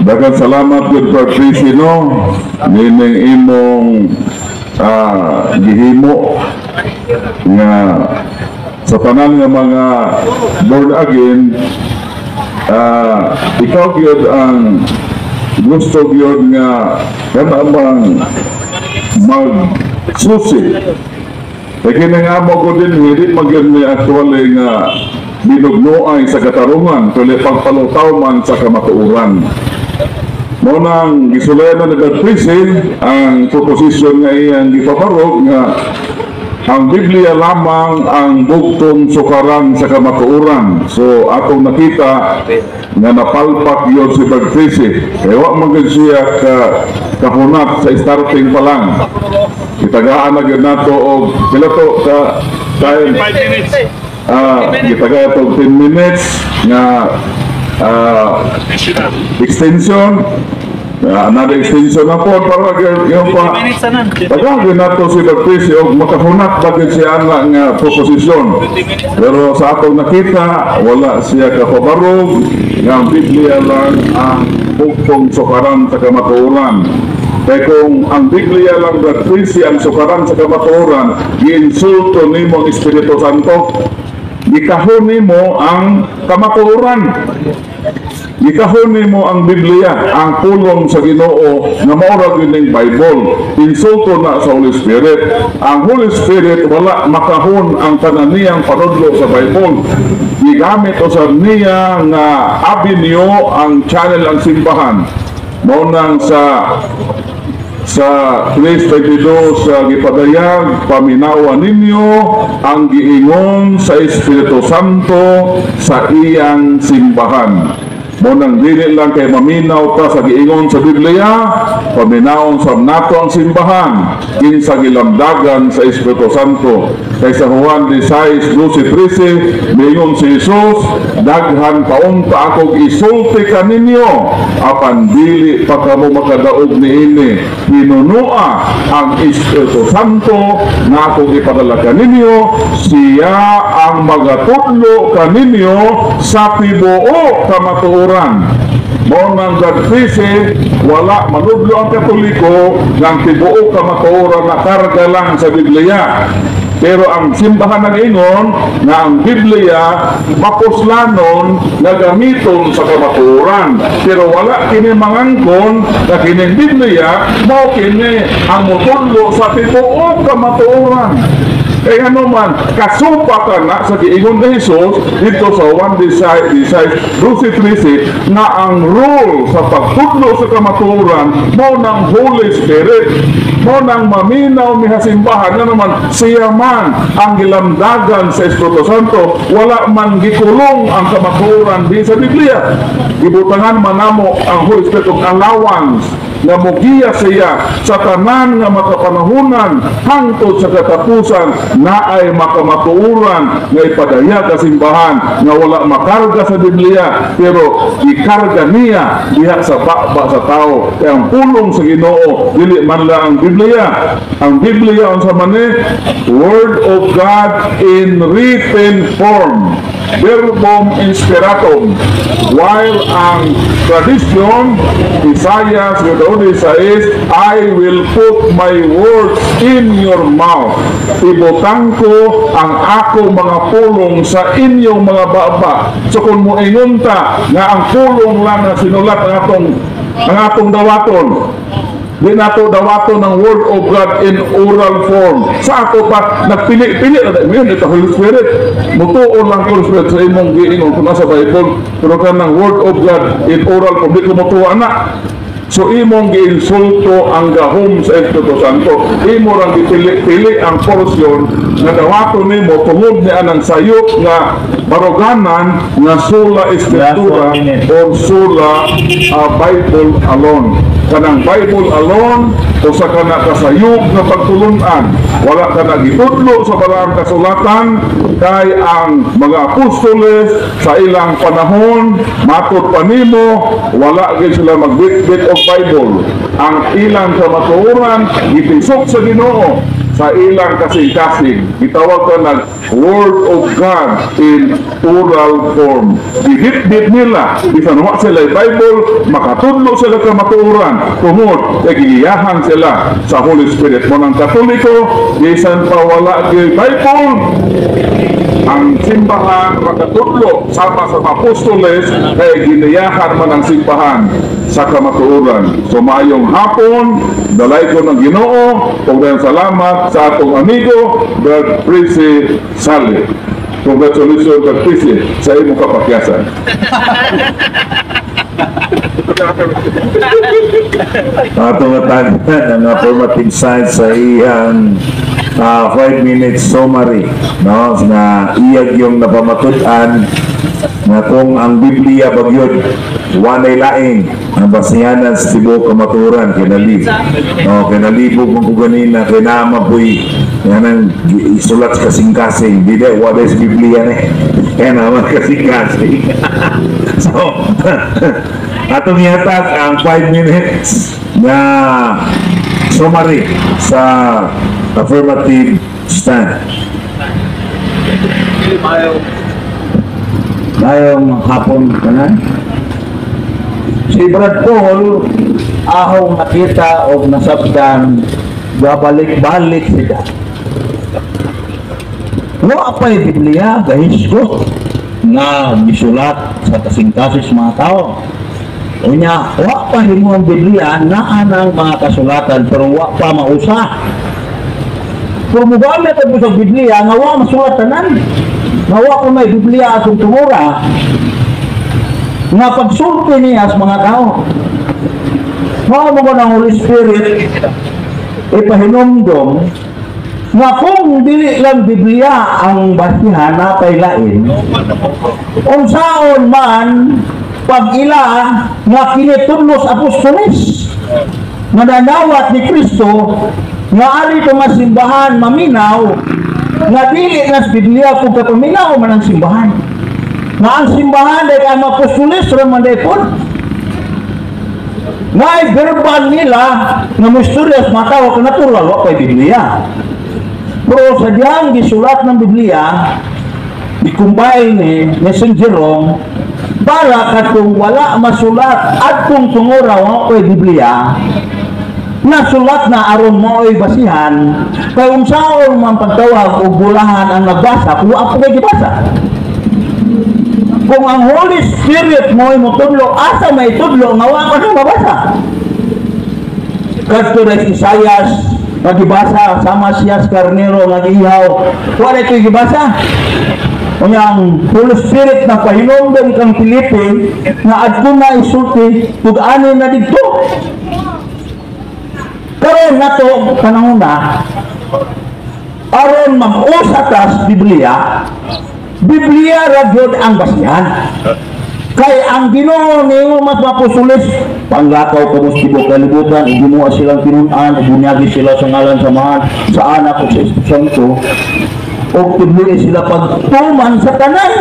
daghang salamat gud, Brad Tracy, no. Nining imong gihimo nga sa tanan nga mga born again, ikaw gyud ang gusto gyud nga kana bang magsusi. Kaya kini nga mo ko din, hindi man gyud ni actually nga binugnoay sa katarungan, kundi pagpalutaw man sa kamatuoran. Mao nang gisulayan na ni Brad Tracy ang proposition nga iyang gipabarog nga ang Biblia lamang ang bugtong sukaran sa kamatuoran. So atong nakita nga napalpak yon si Brad Tracy. Kaya wa man gyud siya ka kahunat sa starting pa lang. Gitagaan na gyud nato og pila to ka time? 5 minutes. Gitagaan og 10 minutes nga extension. Another extension na po para yung 20 pa minutes tanan. Tagaan nato si Brad Tracy og makahunat ba gyud siya ana nga proposisyon. Pero sa atong nakita, wala siya kapabarog nga ang Biblia lang ang bugtong sukaran sa kamatuoran. Kaya kung ang Biblia lang, Brad Tracy, ang sukaran sa kamatuoran, giinsulto nimo ang Espiritu Santo. Gikahon nimo ang kamatuoran. Gikahon nimo ang Biblia, ang pulong sa Ginoo nga mao ra gyud ning Bible. Insulto na sa Holy Spirit. Ang Holy Spirit wala makahon ang tanan niyang panudlo sa Bible. Gigamit usab niya nga avenue ang channel ang simbahan. Mao nang sa 3:22 sa gipadayag, "Paminawa ninyo ang giingon sa Espiritu Santo sa iyang simbahan." Mao nang dili lang kay maminaw ta sa giingon sa Biblia, paminawon sa nato ang simbahan kinsa gilamdagan sa Espiritu Santo. Kay sa Juan 16, 12, 13, miingon si Jesus, "Daghan pa unta akong isulti kaninyo, apan dili pa kamo makadaog niini. Hinunoa ang Espiritu Santo nga akong ipadala kaninyo, siya ang magatudlo kaninyo sa tibuok kamatuoran." Mao nang Tracy, wala manudlo ang Katoliko ng tibuok kamatuoran na karga lang sa Biblia. Pero ang simbahan ng ingon nga ang Biblia mapuslanon nga gamiton sa kamatuoran. Pero wala kini mangangkon na kining Biblia mao kini ang motudlo sa tibuok kamatuoran. Kaya ano man, kasupa ka na sa giingon ni Jesus dito sa 1 16, 12, 13 na ang role sa pagtudlo sa kamatuoran mao ng Holy Spirit. Mao nang maminaw mi simbahan nga naman siya man ang gilamdagan sa Espiritu Santo, wala man gikulong ang kamatuoran din sa Biblia. Gibutangan man namo ang Holy Spirit og allowance. nga mugiya siya sa tanan nga makapanahunan hangtod sa katapusan, naay makamatuoran nga ipadayag sa simbahan nga wala makarga sa Biblia, pero ikarga niya diha sa baba sa tao. Kaya ang pulong sa Ginoo dili man lang ang Biblia. Ang Biblia unsa man ni? Word of God in written form, verbum inspiratum, while ang tradition, Isaiah 56, "I will put my words in your mouth." Ibutang ko ang ako mga pulong sa inyong mga baba. So kung moingon ta nga ang pulong lang na sinulat ang atong dawaton, di nato dawaton ng Word of God in oral form. Sa ato pa, nagpili-pili na dahil ito Holy Spirit. Mutuon lang Holy Spirit sa imong giingon kung nasa Bible. Pero kanang Word of God in oral form, di ko mutuwa na. So imong giinsulto ang gahom sa Espiritu Santo. Imo rang gipili-pili ang porsyon nga dawaton nimo tungod ni anang sayop nga baruganan nga sola scriptura Last 1 minute. Or sola Bible alone. Kanang Bible alone usa ka na kasayop nga pagtulunan. Wala ka na gitudlo sa balaang kasulatan, kay ang mga apostoles sa ilang panahon, matod pa nimo, wala gyud sila magbitbit og Bible. Ang ilang kamatuoran gitisok sa Ginoo sa ilang kasing-kasing. Gitawag ka nag Word of God in oral form. Gibitbit nila, bisan wa sila Bible, makatudlo sila kamatuoran tungod kay gigiyahan sila sa Holy Spirit. Mao nang Katoliko, bisan pa wala gyud Bible, ang simbahan makatudlo sama sa mga apostoles kay giniyahan man ang simbahan sa kamatuoran. So maayong hapon, dalaygon ang Ginoo, ug daghang salamat sa atong amigo, Brad Prisi Sali. Congratulations, Brad Prisi, sa imong kapakyasan. Atong tanan ang affirmative side sa iyang 5 minutes summary, no, nga iyag yung napamatud-an nga kung ang Biblia bagyod walay lain ang basihanan sa tibuok kamatuoran kinalib, no, kinalibog man ko ganina kay naa man po'y nga isulat sa kasing-kasing. Di wala sa Biblia ni kaya naman kasing-kasing. So atong ihatag ang 5 minutes na summary sa affirmative stand. Ayaw. Maayong hapon tanan. Si Brad Paul, ahong nakita o nasabdan, gabalik-balik sila. Wa pa'y Biblia, gahisgot nga gisulat sa kasing-kasing mga tao. Unya, wa pa himo ang Biblia, naa ng mga kasulatan, pero wa pa mausa. Pero mugamit ang sa Biblia, nga wa masulat tanan. Nga wa ko may Biblia atong tungura, nga pagsulti niya sa mga tao. Mao mo ng Holy Spirit, ipahinumdom, nga kung dili lang Biblia ang basihan na lain, unsaon man pag ila nga kinitudlo sa apostoles nga nanawat ni Kristo nga ali ito nga simbahan maminaw nga dili na sa Biblia kung kapaminaw man ang simbahan, nga ang simbahan dahil ang apostoles ra man daypon nga ay verbal nila nga misturya sa mga tao ka natural wa pa'y Biblia. Pero sa diyang gisulat ng Biblia, i-compile ni St. Jerome para katong wala masulat at kung tungura wa ko'y Biblia, nasulat na aron mao'y basihan, kay unsaon man pagtawag og bulahan ang nagbasa kung wa po kay gibasa. Kung ang Holy Spirit mo'y motudlo, asa may tudlo nga wa pa na mabasa? Kadto na si Isayas nga gibasa sama siya sa karnero nga giihaw, wala ito'y gibasa. Unya ang Holy Spirit na pahinumdom kang Felipe nga adto na isulti ug ani na didto. Karon nato panahon na aron mag-usa ta sa Biblia, Biblia ra gyud ang basihan. Kay ang Ginoo niyo mas mapusulis, panglakaw kamo sa tibuok kalibutan, himoa silang tinun-an, bunyagi sila sa ngalan sa Amahan, sa Anak ug sa Espiritu Santo, ug tudloi sila pagtuman sa tanan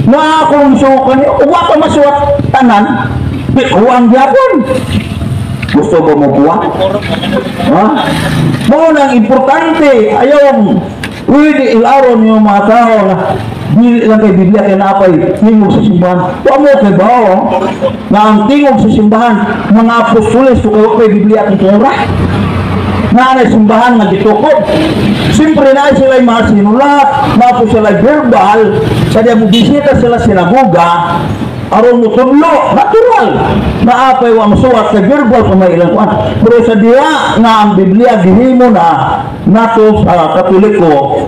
na akong gisukan niyo. Ug wa pa masuwat tanan, di kuwang gyapon. Gusto ba mo kuha? Ha? Mao nang importante, ayaw pwede ilaron yung mga tao na dili lang kay Biblia kay naapay tingog sa simbahan. Wa mo kay bao na ang tingog sa simbahan mga apostoles to kay kay Biblia akong tura. Na na simbahan nga gitukod. Siyempre na sila mga sinulat, na po sila verbal, sa diya mo bisita sila sinagoga, aron mo tudlo, natural. Naapay wa masuwat kay verbal kung may ilang kuan. Pero sa diya nga ang Biblia gihimo na nato sa Katoliko,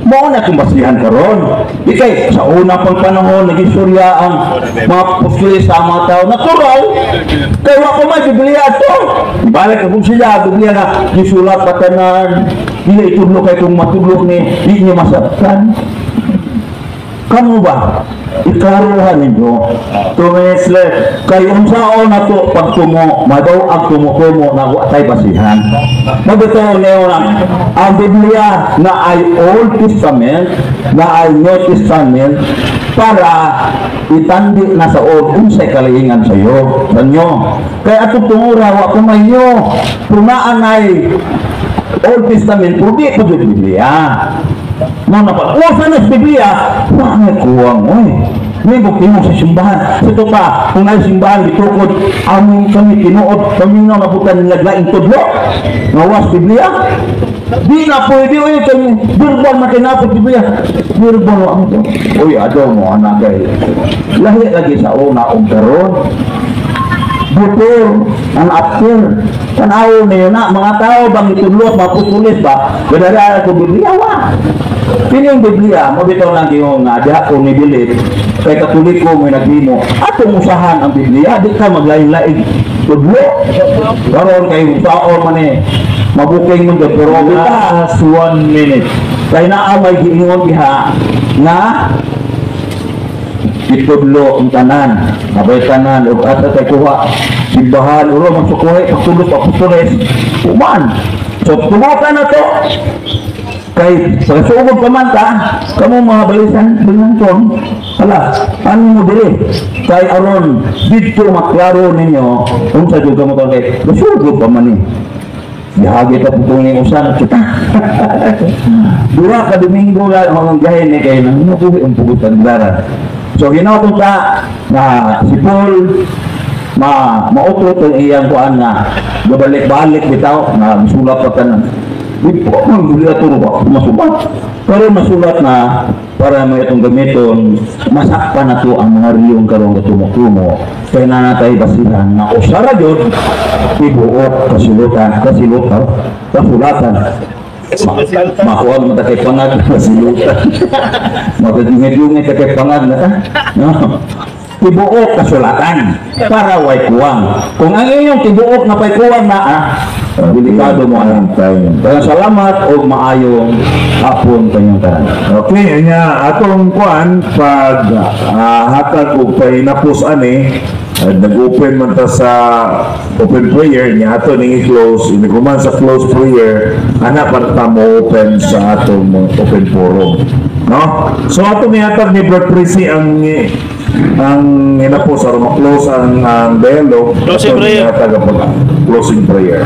mao na itong basihan karon. Di kay sa una pang panahon nagistorya ang mga apostoles sa mga tao, natural kay wa pa may Biblia ato. Balik kung sila Biblia na gisulat pa tanan, dili itudlo kay kung matudlo ni di niyo masabtan. Kamo ba? Ikaruhan ninyo. 2 minutes left. Kay unsaon na to pagtumo, madaw ang tumo-tumo na wa tay basihan. Mabitaw niyo na ang Biblia na ay Old Testament, na ay New Testament para itandi na sa old unsay kalaingan sa iyo, sa inyo. Kay atong tungura wa kumayo. Punaan ay Old Testament, pero di pa jud Biblia. Mo na pa, usa na sa Biblia, wa may kuwang, oy. May tingog sa simbahan. Sa ito pa, kung ay simbahan, gitukod, amin kami tinuod, kami na nabutan nila laing tudlo. Ngawas Biblia. Di na pwede, oy, kami, verbal na kinapot Biblia. Verbal wa mo to. Uy, adaw mo, anak kay. Lahi lagi sa una og karon. Before and after. Tanaw niyo na, mga tao bang itudlo, maputulis ba? Gadara ko Biblia, wa. Kini ang Biblia, mo bitaw lang yung nga diha ko nibilit kay Katoliko mo naghimo. Atong usahan ang Biblia, di ka maglain-lain tudlo. Karon kay taon man eh, mabuking mo pero bita Last 1 minute. Kay naa may giingon diha nga itudlo ang tanan, abay tanan ug asa kay kuha simbahan ulo magsukuhi pagtulog apostoles uman. So tumukan na to kay sa sugod pa man ta kamo mga balisan binanton, hala, ano mo diri kay aron didto maklaro ninyo unsa jud kamo kay sugod pa man ni. Gihagi ta po ni usan kita. 2 ka Domingo la ang gahin ni kay nang nabuhi ang pugutan dara. So hinaw ta na si Paul ma mautot ang iyang kuan nga gabalik-balik bitaw na sulat pa tanan. Di po man Biblia turo ba masulat. Pero masulat na para mo itong gamiton, masakpan na to ang mga riyong karong gatumo-tumo kay na natay basihan nga usara jud tibuok kasilutan, kasilutan, kasulatan. Makuha mo ta kay pangag kasilutan, magagingit-yungit ka kay pangag na ta, no? Tibuok kasulatan para way kuwang. Kung ang inyong tibuok na pay kuwang na, ah, delikado mo alam. Time. Kaya salamat og maayong hapon kanyang tanan. Okay, nya atong kuan pag hatag og pahinapos ani, nag-open man ta sa open prayer nya ato ning i-close iniguman sa close prayer ana para ta mo open sa atong open forum, no? So ato mihatag ni Brad Prisi ang hinapos aron ma-close ang dialogue. Closing Ato prayer. mihatag ang closing prayer.